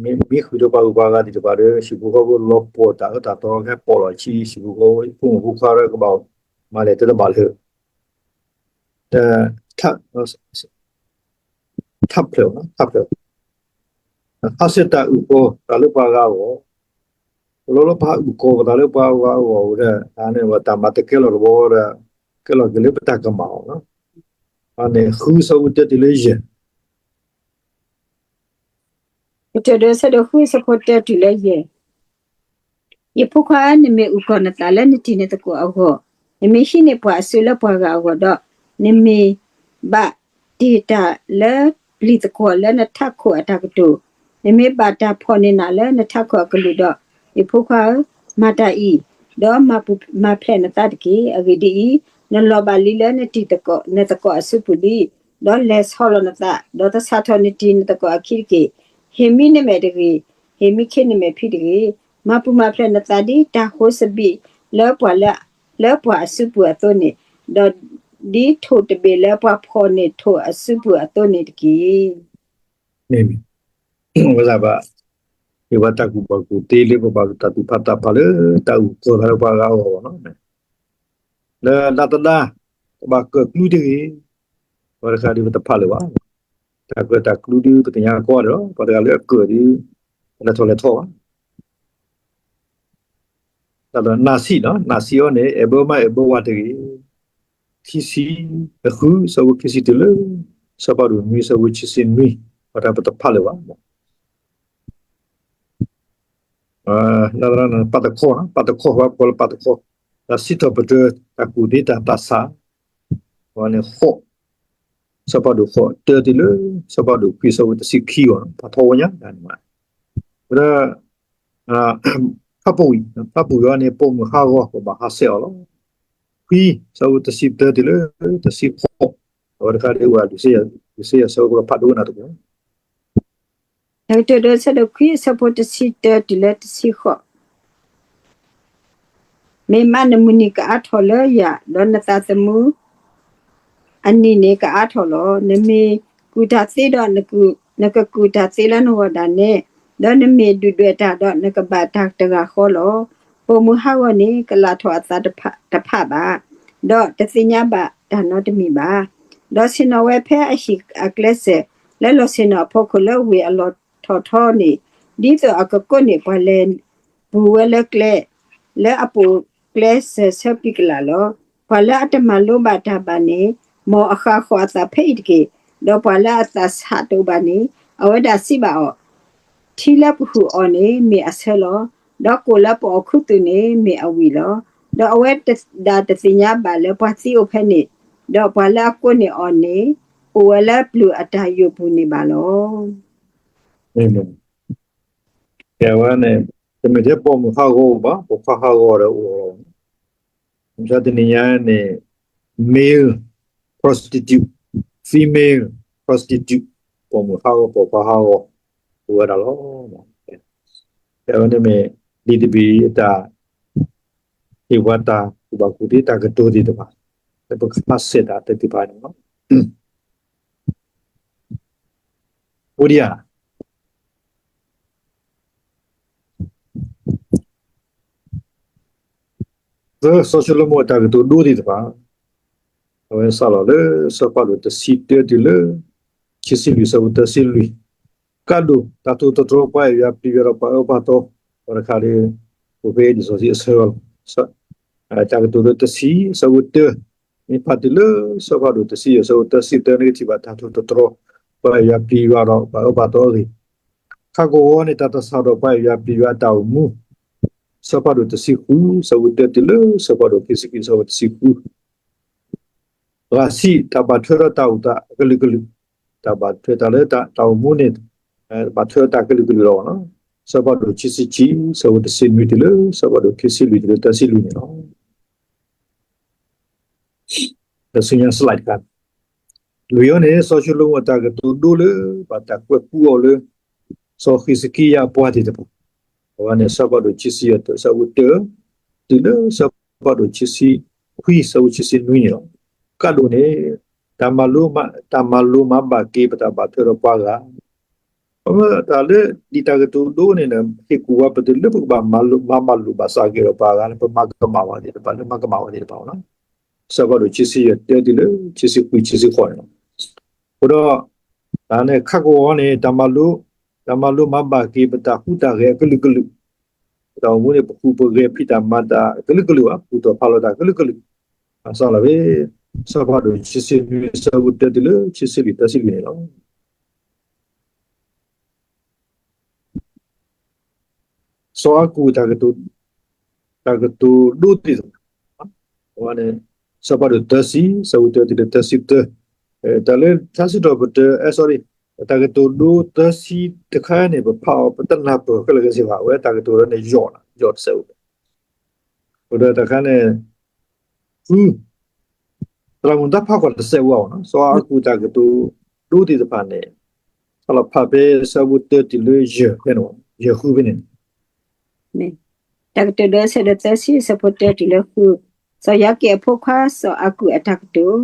မ့ၢ်ဃုာ်ဒီးပှၤဂုၤပှၤဂၤသ့ၣ်တဖၣ်ဒီး ဟံၣ်ဖိဃီဖိလီၤပှီၢ်တၢ်အၢတၢ်သီ ဟဲပိာ်လီၤဆံး ဟံၣ်ဖိဃီဖိ ဖိမုၣ်ဖိခွါဒီးကဘၣ်မၤလဲၣ်တဘၣ်လၢ ထးဖျၢၣ်, ထးဖျၢၣ်, ဟးဆှဲးတၢ်အုၣ်ကီၤတၢ်လၢပှၤဂၤအဂီၢ်, ပလီလီပှၤအုၣ်ကီၤပသးလၢပှၤဂၤအဂီၢ်ဝဲဒၣ် တၢ်မၤတကဲလီၤတဘျီဒီး ကဲလီၤက့ၤလၢပတၢ်ကမၣ်အီၤ, န့ၣ်ဃုဆၢဖိတၢတုၤလၢယဲၢ် ကတၢၢ်ဒီးဆၢဒိၣ်ဃုဆၢဖိတၢတုၤလၢယဲၢ်, ယဖိခွါဧၢ, နမ့ၢ်အုၣ်ကီၤနသးလၢနတံၤနသကိးအဂီၢ်, နမ့ၢ်ဟံးန့ၢ်ပှၤအစုလၢပှၤဂၤအဂီၢ်ဒီး, နမ့ၢ်ဘၣ်တ့ၢ်တၢ်လၢပျံၤသကွီၤလၢနထးခိၣ်အတၢ်ကတိၤ, နမ့ၢ်ဘၣ်တၢ်ဖီၣ်န့ၢ်နၤလၢနထးခိၣ်အကလုၢ်ဒီး, ယဖိခွါဧၢ, မၤတၢ်အံၤ, ဒီးမၤပူၤမၤဖျဲးနသးတက့ၢ်. အဂ့ၢ်ဒ်အံၤ, နလီၤဘၣ်လံလၢနတံၤနသကိးအစုပူၤလံ, ဒီးလဲၤဆီလီၤနသး, ဒီးသဆၣ်ထီၣ်နတံၤနသကိးအခံတက့ၢ်. ဟ့ၣ်မံနမဲာ်တဂ့ၤ, ဟ့ၣ်မံခ့နမဲာ်ဖံးတဂ့ၤ. မၤပူၤမၤဖျဲးနသးဒ်တၢ်ဟိစဘံးလၢပှၤ, လၢပှၤအစုပူၤအသိးန့ၣ်, ဒီးဒ်ထိၣ်တဘ့ၣ်လၢပှၤဖီၣ်န့ၢ်ထိၣ်အစုပူၤအသိးန့ၣ်တက့ၢ်. မ့ၢ်, ဝဲဒၣ်ဘၣ်, မ့ၢ်ဝဲတၢ်ကူၣ်ဘၣ်ကူၣ်သ့လၢပဘၣ်တၢ်သူၣ်ဖးသးဖးလၢတၢ်အုၣ်ကီၤသးလၢပှၤဂၤအဂီၢ်ဘၣ်နီၤ, လၢဒၣ်သဒါ, ကဘၣ်ကၢၣ်ကျူတဂ့ၤ, ပှၤတခါဒ်ပတဖးလၢၤဘၣ်, တၢ်ကၢၣ်တၢ်ကျူဒ်ပသ့ၣ်ညါကီးဒီး ပှၤတဂၤလၢအကၢၣ်ဒ်, ပလဲၤထီၣ်လဲၤထီၣ်ဘၣ် နၢ်စံးနီၤ, နၢ်စံးအီၤန့ၣ် အဲၣ်ဘၢမါအဲၣ်ဘၢဝၤတဂ့ၤ. ခံဆံ, အဃုဆၢဖိခံဆံတုၤလၢ ဆၢဖးဒိၣ်နွံဆၢဖိခံဆံနွံ, ပှၤတၢ်ပတဖးလၢၤဘၣ်. ပာ်တခီ, ပာ်တခီ, ပကိးလၢပာ်တခီ, တၢ်စံးထီၣ်ပတြၢၤတၢ်ကူၣ်သ့တၢ်သးစၢ်, န့ၣ်ဃိး, ဆၢဖးဒိၣ်ဃိးတၢတုၤလၢ ဆၢဖးဒိၣ်ခွံဆၢဖိတဆံခံအဂီၢ်, ပာ်ထီၣ်ဝဲညါ, ဝဲဒၣ် ဖးပူၤ, ဖးပူၤအံၤန့ၣ် ပိာ်မုၣ်ဟးဂီၤ ပဘၣ်ဟးဆှဲးအီၤလီၤ. ခွံ, ဆၢဖိတဆံတၢတုၤလၢ တဆံဃိး, အဝဲတခါဒ်အိၣ်ဒၣ် ဒုးစ့ယၤဆၢဖိဖးဒိၣ်နၤတပူၤ ကတၢၢ်ဒီးဆၢဒိၣ်ခွံ အဆၢဖိတဆံတၢတုၤလၢတဆံဃိး, မ့ၢ်မးနမုၢ်နံၤကအါထီၣ်လၢယၤ, ဒီးနသးသမူအနံၤန့ၣ်ကအါထီၣ်လီၤ. နမ့ၢ်ကူၣ်တၢ်သ့ဒီး နကကူၣ်တၢ်သ့လၢနဂီၢ်ဒၣ်နဲ, ဒီးနမ့ၢ်ဒုၣ်ဒွဲၣ်တၢ်ဒီး နကဘၣ်တၢ်တဂၤဃီလီၤ. ပိာ်မုၣ်ဟးဂီၤန့ၣ် ကလၢ်ထီၣ်အသးတဖၣ်ဘၣ်, ဒီးတသ့ၣ်ညါဘၣ်တၢ်နီတမံၤဘၣ်. ဒီးဆ့ၣ်နီၤဝဲဖဲအဟံၣ်အကျဲစၢၤ လၢလီၢ်ဆ့ၣ်နီၤအဖီခိၣ်လၢဝ့ၢ်အလီၢ်ထီၣ်ထီန့ၣ်, ဒ်သိးအကကိးန့ၢ်ပှၤလဲၤပူၤဝဲလၢကျဲ, လၢအပိာ်ကျဲစၢၤဆၢပံကလၣ်လီၤ. ပှၤလၢအတမၤလိဘၣ်တၢ်ဘၣ်န့ၣ်, မ်အဃၣ်ဃီၤအသးဖဲအံၤတက့ၢ်. ဒီးပှၤလၢအသးဆးတအိၣ်ဘၣ်န့ၣ်, အဝဲဒၣ်စံးဘၣ်အီၤ, ထံလၢပဟုၣ်အီၤန့ၣ်မ့ၢ်အဆၢလီၤ. ဒီးကိၣ်လၢပအီၣ်ခူသူၣ်န့ၣ်မ့ၢ်အဝံၣ်လီၤ. ဒီးအဝဲဒၣ်တသ့ၣ်ညါဘၣ်လၢပှၤသံအိၣ်ဖဲန့ၣ်, ဒီးပှၤလၢအကိးန့ၢ်အီၤန့ၣ်, အိၣ်ဝဲလၢပျုၤအတၢ်ယိာ်ပူၤန့ၣ်ဘၣ်လီၤ. ကဲဝဲန့ၣ်, တမ့ၢ်ထဲပိာ်မုၣ်ဟးဂီၤအိၣ်ဘၣ်, ပိာ်ခွါဟးဂီၤဒီးအိၣ်လီၤ. မ့ၢ်တနံၤညါန့ၣ် male prostitute, female prostitute, ပိာ်မုၣ်ဟးဂီၤ ပိာ်ခွါဟးဂီၤ အိၣ်ဝဲဒၣ်လီၤ. ကဲဝဲန့ၣ်မ့ၢ် ဒ်တဘ့ၣ်အတၢ် ဟ့ၣ်ပှၤတၢ်ကူၣ်ဘၣ်ကူၣ်သ့တၢ်ကတိၤသ့ၣ်တဖၣ် လၢပကဖးစဲးတၢ်သ့ၣ်တဖၣ်န့ၣ်လီၤ. အိၣ်ဒံးဧါ. သၢ, စီၤၡလိၤမိၣ်အတၢ်ကတိၤဒိသ့ၣ်တဖၣ်, အဝဲစးလီၤလၢ ဆၢဖးဒိၣ်တဆံတၢတုၤလၢ ခံဆံလွံၢ်ဆၢဖိသၢဆံလွံၢ်, ကးဒိၣ်တၢ်ထူးတတြီၤပှၤအဲၣ်ယွၤပျံၤယွၤဒီးပှၤအၢပှၤသီ, ပှၤတခါဒီး ပဖဲဒ်စီၤဆံအဆၢလီၤ. တၢ်ကတိၤလၢတဆံ ဆၢဖိတၢ, မ့ၢ်ဖးတုၤလၢ ဆၢဖးဒိၣ်တဆံယဲၢ် ဆၢဖိသၢဆံသၢန့ၣ် ကထံၣ်ဘၣ်တၢ်ထူးတတြီၤ ပှၤအဲၣ်ယွၤပျံၤယွၤဒီးပှၤအၢပှၤသီအဂ့ၢ်, ခါကဝီၤန့ၣ် တၢ်တဆးဒီးပှၤအဲၣ်ယွၤပျံၤယွၤအတၢ်အိၣ်မူ, ဆၢဖးဒိၣ်တဆံဃု ဆၢဖိတၢတုၤလၢ ဆၢဖးဒိၣ်ခံဆံခံ ဆၢဖိတဆံဃု ရၤဆံး တၢ်ဘၣ်ထွဲဒီးတၢ်အိၣ်သးအကလုာ်ကလုာ်, တၢ်ဘၣ်ထွဲတၢ်လၢတၢ်အိၣ်မူန့ၣ်, ဘၣ်ထွဲတၢ်ကလုာ်ကလုာ်လီၤ. ဆၢဖးဒိၣ်ခံဆံခံ ဆၢဖိတဆံနွံတုၤလၢ ဆၢဖးဒိၣ်ခံဆံလွံၢ်တုၤလၢသၢဆံလွံၢ်န့ၣ်လီၤ. တဆူညါ slide တခါ, လွံၢ်အံၤန့ၣ် စီၤၡလိၤမိၣ်အတၢ်ကတိၤဒိလၢ ဘၣ်တၢ်ကွဲးကူအီၤလၢ စီၤဃံးစကံယၤအပှၤသ့ၣ်တဖၣ်, အဝဲန့ၣ် ဆၢဖးဒိၣ်ခံဆံယဲၢ် ဆၢဖိတၢ တုၤလၢ ဆၢဖးဒိၣ်ခံဆံခွံ ဆၢဖိခံဆံနွံန့ၣ်လီၤ. ကးဒိၣ်န့ၣ် တၢ်မၤလိမၤဘၣ်က့ၤပတၢ်ဘၣ်ထွဲဒီးပှၤဂၤ, တၢ်လၢဒ်တၢ်ကတိၤဒိန့ၣ် ဟ့ၣ်ကူၣ်ဝဲပတလၢပကဘၣ်မၤလိဘၣ်စၢ်က့ၤဒီးပှၤဂၤန့ၣ် ပမၤကမၣ်ဝဲသ့ၣ်တဖၣ်လၢမၤကမၣ်ဝဲသ့ၣ်တဖၣ်န့ၣ်, ဆၢဖးဒိၣ်ခံဆံယဲၢ် တၢတုၤလၢခံဆံခွံ ခံဆံဃိးန့ၣ်လီၤ. အဃိဒီး တၢ်န့ၣ်ခးကဝီၤန့ၣ် တၢ်မၤလိမၤဘၣ်က့ၤပတၢ်ဟူးတၢ်ဂဲၤအကလုာ်ကလုာ်, ပတၢ်အိၣ်မူန့ၣ် ပဃုာ်ပဂဲၤဖံးတၢ်မၤတၢ်အကလုာ်ကလုာ်ဘၣ်, ပူၤတီၢ်ဖးလီၤတၢ်အကလုာ်ကလုာ်, အစးလီၤဖဲ ဆၢဖးဒိၣ်ခံဆံနွံ ဆၢဖိတၢတုၤလၢခံဆံလွံၢ် တၢဆံလွံၢ်န့ၣ်လီၤ. စီၤအၤကူး တၢ်ကတိၤဒိသ့ၣ်တဖၣ်, အဝဲန့ၣ် စီၤပၤဒိၣ်တၢဆံ ဆၢဖိတၢတုၤလၢတၢဆံတၢ, တၢ်လၢထါစံးထီၣ်ပတြၢၤ sorry, တၢ်ကတိၤဒိတၢဆံတခါန့ၣ် ပဖးအီၤ ပတနၢ်ပၢၢ်ခဲလၢာ်ခဲဆ့ဘၣ်, အဝဲတၢ်ကတိၤဒိန့ၣ် ယိာ်နၤ ယိာ်တစဲးအိၣ်, အဃိဒီးတခါန့ၣ် ဃု သရၣ်မုၣ်တၢ်ဖးကွၢ်တစဲးအိၣ်, စီၤအၤကူးတၢ်ကတိၤဒိသ့ၣ်တဖၣ်န့ၣ် စးလီၤဖးဖဲဆၢဖိတၢတုၤလၢယဲၢ်ဖဲန့ၣ်, ယဲၢ်ဃုဖဲန့ၣ် တၢ်ကတိၤဒိဆၢဒိၣ်သၢဆံ ဆၢဖိတၢတုၤလၢဃု, စီၤယၤကဲးအဖိခွါစီၤအၤကူးအတၢ်ကတိၤ,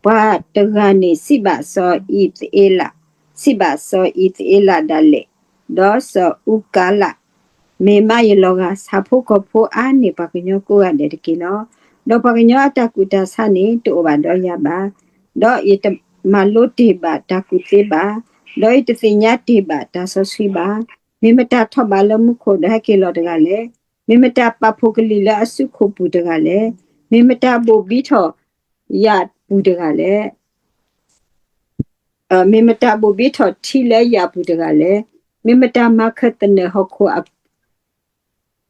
ပှၤတဂၤန့ၣ်စံးဘၣ်စီၤအံးသအ့လး, စံးဘၣ်စီၤအံးသအ့လးဒၣ်လဲာ်, ဒီးစီၤအူကၤလး, မ့ၢ်မးယလီၤဂာ် ဆၣ်ဖိကီၢ်ဖိအါန့ၢ်ပှၤကညီကိးဂၤဒဲးတက့ၢ်လီၤ. ဒီးပှၤကညီအတၢ်ကူၣ်တၢ်ဆးန့ၣ် တအိၣ်ဘၣ်ဒီးယၤဘၣ်, ဒီးယတမၤလိတ့ၢ်ဘၣ်တၢ်ကူၣ်သ့ဘၣ်, ဒီးယတသ့ၣ်ညါတ့ၢ်ဘၣ်တၢ်စီဆှံဘၣ်. မ့ၢ်မတၤထီၣ်ဘးလၢမူခိၣ်ဒီးဟဲက့ၤလီၤတဂၤလဲၣ်. မ့ၢ်မတၤပာ်ဖှိၣ်ကလံၤလၢအစုခိၣ်ပူၤတဂၤလဲၣ်. မ့ၢ်မတၤဘိၣ်ဘံထီၣ်ယၣ်ပူၤတဂၤလဲၣ်. မ့ၢ်မတၤဘိၣ်ဘံထီၣ်ထံလၢယၣ်ပူၤတဂၤလဲၣ်. မ့ၢ်မတၤမၤခၢၣ်သနၢၣ်ဟီၣ်ခိၣ်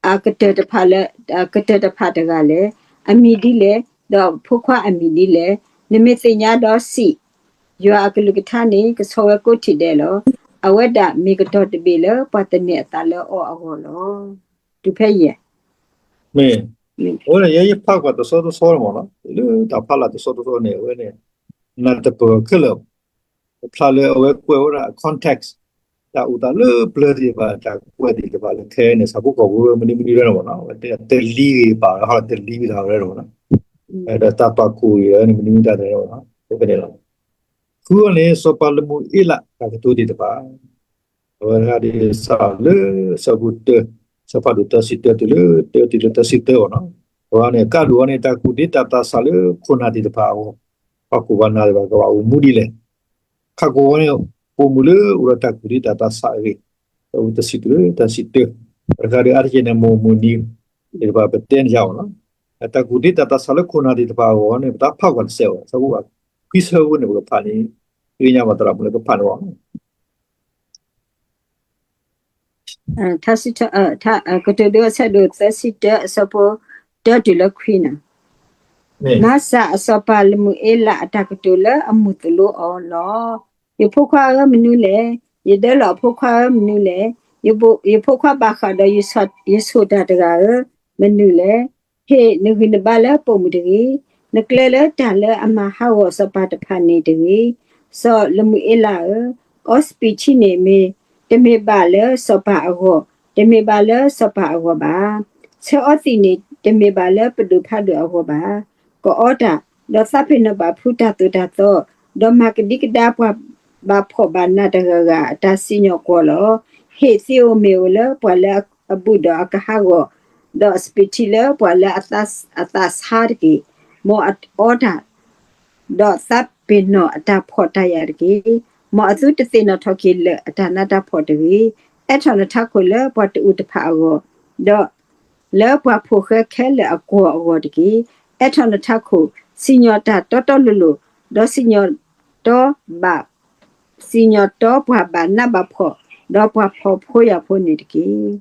အကတၢၢ်တဖၣ်လၢ ကတၢၢ်တဖၣ်တဂၤလဲၣ်. အမံၤဒ်လဲၣ်, ဒီးဖိခွါအမံၤဒ်လဲၣ်. နမ့ၢ်သ့ၣ်ညါဒီးစံး, ယွၤအကလုၢ်ကထါန့ၣ် ကဆီဝဲကိးထံၣ်ဒဲးလီၤ. အဝဲဒၣ်မ့ၢ်ကတီၤတဘ့ၣ်လၢပှၤသန့ၤအသးလၢအီၤအဂီၢ်လီၤ. တုၤဖဲယဲၢ်, မ့ၢ်, အဝဲန့ၣ် ယဲယဖးကွၢ်တဆီတဆီမ့ၢ်နီၤ, လၢတၢ်ဖးလၢ်တဆီတဆီန့ၣ် အဝဲန့ၣ် နၢ်တပၢၢ်ခဲလၢာ် ပဖျါလၢအဝဲကွဲးဝဲဒၣ် context တၢ်အိၣ်သးလၢပျၢၤသ့ၣ်တဖၣ် တၢ်ကွဲးသ့ၣ်တဖၣ်လၢခဲအံၤန့ၣ် ဆၣ်ဖိကီၢ်ဖိမနုၤမနုၤလဲၣ်မ့ၢ်နီၤ, တလံၤဂ့ၤဘၣ်ဝဲ ဟီၣ်တလံၤဝံၤတၢ်ဝဲဒၣ်မ့ၢ်နီၤ, ဒီးတၢ်ပာ်ခိၣ်ဂ့ၤဝဲန့ၣ် မနုၤမနုၤတၢ်န့ၣ်မ့ၢ်နီၤ, ဖဲန့ၣ်လီၤ. ဃုန့ၣ် စီၤပၤလမူၤအ့လးတၢ်ကတိၤသ့ၣ်တဖၣ် အဝဲဒၣ်ဒ်စးလၢ ဆၢဖိတၢ, ဆၢဖးဒိၣ်တၢဆံတၢတုၤလၢ တၢတုၤလၢတၢဆံတၢအီၤနီၤ, အဝဲန့ၣ် ကးဒိၣ်အီၤန့ၣ် တၢ်ကူၣ်သ့တၢ်သးဆးလၢခိၣ်နၢ်သ့ၣ်တဖၣ်အဂီၢ်, ပှၤခိၣ်ပှၤနၢ်သ့ၣ်တဖၣ်ကဘၣ်အိၣ်မူဒ်လဲၣ်. ခးကဝီၤန့ၣ် ပိာ်မုၣ်လၢအိၣ်ဒီးတၢ်ကူၣ်သ့တၢ်သးဆးအဂ့ၢ်, တၢ်အိၣ်တၢ်ဆံတၢ တၢ်ဆံတၢ, တခါဒီးအါတက့ၢ်န့ၣ် မိၢ်မုၢ်နံၤသ့ၣ်တဖၣ်ပတဲန့ၣ်ယါအီၤနီၤ, တၢ်ကူၣ်သ့တၢ်သးဆးလၢခိၣ်နၢ်သ့ၣ်တဖၣ်အဂီၢ်န့ၣ် ပတၢ်ဖးကွၢ်တစဲးအီၤ ဆၢဖိ ခွံဆၢဖိန့ၣ် ပကဖးန့ၣ်, သ့ၣ်ညါဘၣ်သရၣ်မုၣ်လၢကဖးန့ၣ်အီၤ ထါစံးထီၣ်, ကတိၤဒိအဆၢဒိၣ်သၢဆံတၢ အဆၢဖိတၢတုၤလၢခွံန့ၣ်, မၤစၢ်အစီၤပၤလမူၤအ့လးအတၢ်ကတိၤလၢအမုၢ်သိးလိအီၤလီၤ. ယဖိခွါဧၢ မနုၤလဲၣ်. ယဒၢလီၤအဖိခွါဧၢ မနုၤလဲၣ်. ယဖိခွါဘၣ်ဃးဒီးယဆိၣ်တၢ်တဂၤဧၢ မနုၤလဲၣ်. ဟ့ၣ်နဂံၢ်နဘါလၢပိာ်မုၣ်တဂ့ၤ. နကျဲလၢတၢ်လၢအမၤဟးဂီၤစီၤပၤတဖၣ်န့ၣ်တဂ့ၤ. စီၤလမူၤအ့လးဧၢ, အီစပံးထံန့ၣ်မ့ၢ် တမ့ၢ်ဘၣ်လၢစီၤပၤအဂီၢ်, တမ့ၢ်ဘၣ်လၢစီၤပၤအဂီၢ်ဘၣ်. ဆၢအီသံးန့ၣ် တမ့ၢ်ဘၣ်လၢပဒိၣ်ဖးဒိၣ်အဂီၢ်ဘၣ်. ကအီတၢ်, ဒီးသးပ့ၤနီၣ်ဘၣ်ဖုတၢ်သိၣ်တၢ်သီ, ဒီးမၤကဒံကဒါပှၤဘၣ်ဖှီၣ်ဘၣ်နးတဂၤဂၤအတၢ်စံၣ်ညီၣ်ကွီၢ်လီၤ. ဟ့ၣ်သ့အိၣ်မ့ၢ်အိၣ်လၢပှၤလၢအဘူးဒီးအကဟးဂီၤ, ဒီးအစပံးထံလၢပှၤလၢအသးဆါတက့ၢ်. မ်အအီတၢ် ဒီးသးပ့ၤနီၣ်အတၢ်ဖှီၣ်တၢ်ယာ်တက့ၢ်. မ်အသုတသ့ၣ်နီၣ်ထီၣ်က့ၤလၢာ်အတၢ်နးတၢ်ဖှီၣ်တဂ့ၤ. အဲၣ်ထီၣ်နထးခိၣ်လၢပှၤတအုးတဖၣ်အဂီၢ်, ဒီးလၢပှၤဖိၣ်ဃဲခဲလၢာ်အကွီၢ်အဂီၢ်တက့ၢ်. အဲၣ်ထီၣ်နထးခိၣ်, စံၣ်ညီၣ်တၢ်တီတီလိၤလိၤ, ဒီးစံၣ်ညီၣ်တီဘၣ် စံၣ်ညီၣ်တီပှၤဘၣ်နးဘၣ်ဖှီၣ်, ဒီးပှၤဖှီၣ်ဖိယာ်ဖိန့ၣ်တက့ၢ်.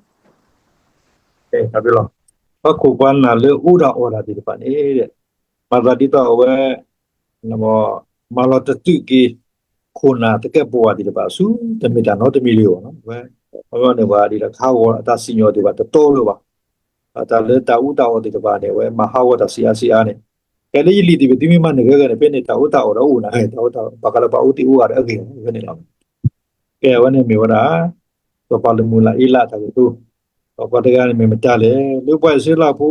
ပှၤခိၣ်ပှၤနၢ်လၢအအိၣ်တၢ်အီၣ်တၢ်သ့ၣ်တဖၣ်န့ၣ်, မၤသးဒ်သိးအဝဲ မၤလီၤတတုာ်က့ၤ ခိၣ်နၢ်သကဲးပဝးသ့ၣ်တဖၣ်ဆူ တမ့ၢ်တၢ်နီတမံၤလၢၤဘၣ်နီၤ. အဝဲန့ၣ်ပှၤဒ်တၢ်ကဟးဂီၤအတၢ်စံၣ်ညီၣ်သ့ၣ်တဖၣ်တတီလိၤဘၣ်. တၢ်လၢတၢ်အူတၢ်အီၣ်သ့ၣ်တဖၣ်န့ၣ် အဝဲမၤဟးဂီၤတၢ်ဆံးအါဆံးအါန့ၣ်, ကဲလၢယလံာ်သ့ၣ်ပသုမ့ၢ်မၤန့ၢ်ဂ့ၤဂ့ၤန့ၣ် ဖဲန့ၣ်တၢ်အူတၢ်အီၣ်ဒီးအိၣ်နၤ, တၢ်အူတၢ်အီၣ် ဘၣ်ဃးလၢပှၤအူသ့ၣ်အူဂၤဒီးအဂ့ၢ်န့ၣ်လီၤ. ကဲဝဲန့ၣ်မ့ၢ်ဝဲဒၣ် စီၤပၤလမူၤလးအ့လးအတၢ်ကတိၤ, ဒီးပှၤတဂၤန့ၣ်မ့ၢ်မတၤလဲၣ်. လၢပှၤအံၣ်စရ့လးဖိ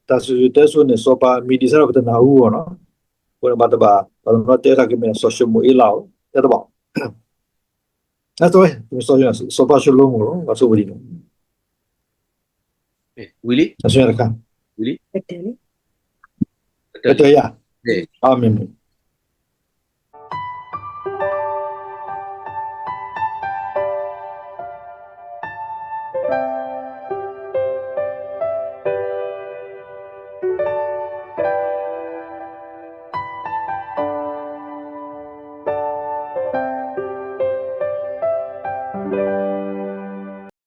တၢ်စံၣ်စိၤတဲစိၤန့ၣ် စီၤပၤအမံၤဒ်ဆၢဒီးပတနၢ်ဟူအီၤနီၤ. အဃိန့ၣ်ဘၣ်တဘၣ် ပှၤတနီၤတဲတၢ်ကမ့ၢ်စီၤၡလိၤမိၤအ့လးဧိၤ တဲတဘၣ် စီၤပၤၡလိၤမိၤလီၤ ပှၤဆိပတံၤန့ၣ် ဝံၤလံ တခါ ကတၢၢ်ယၤ အမ့ၢ်မ့ၢ်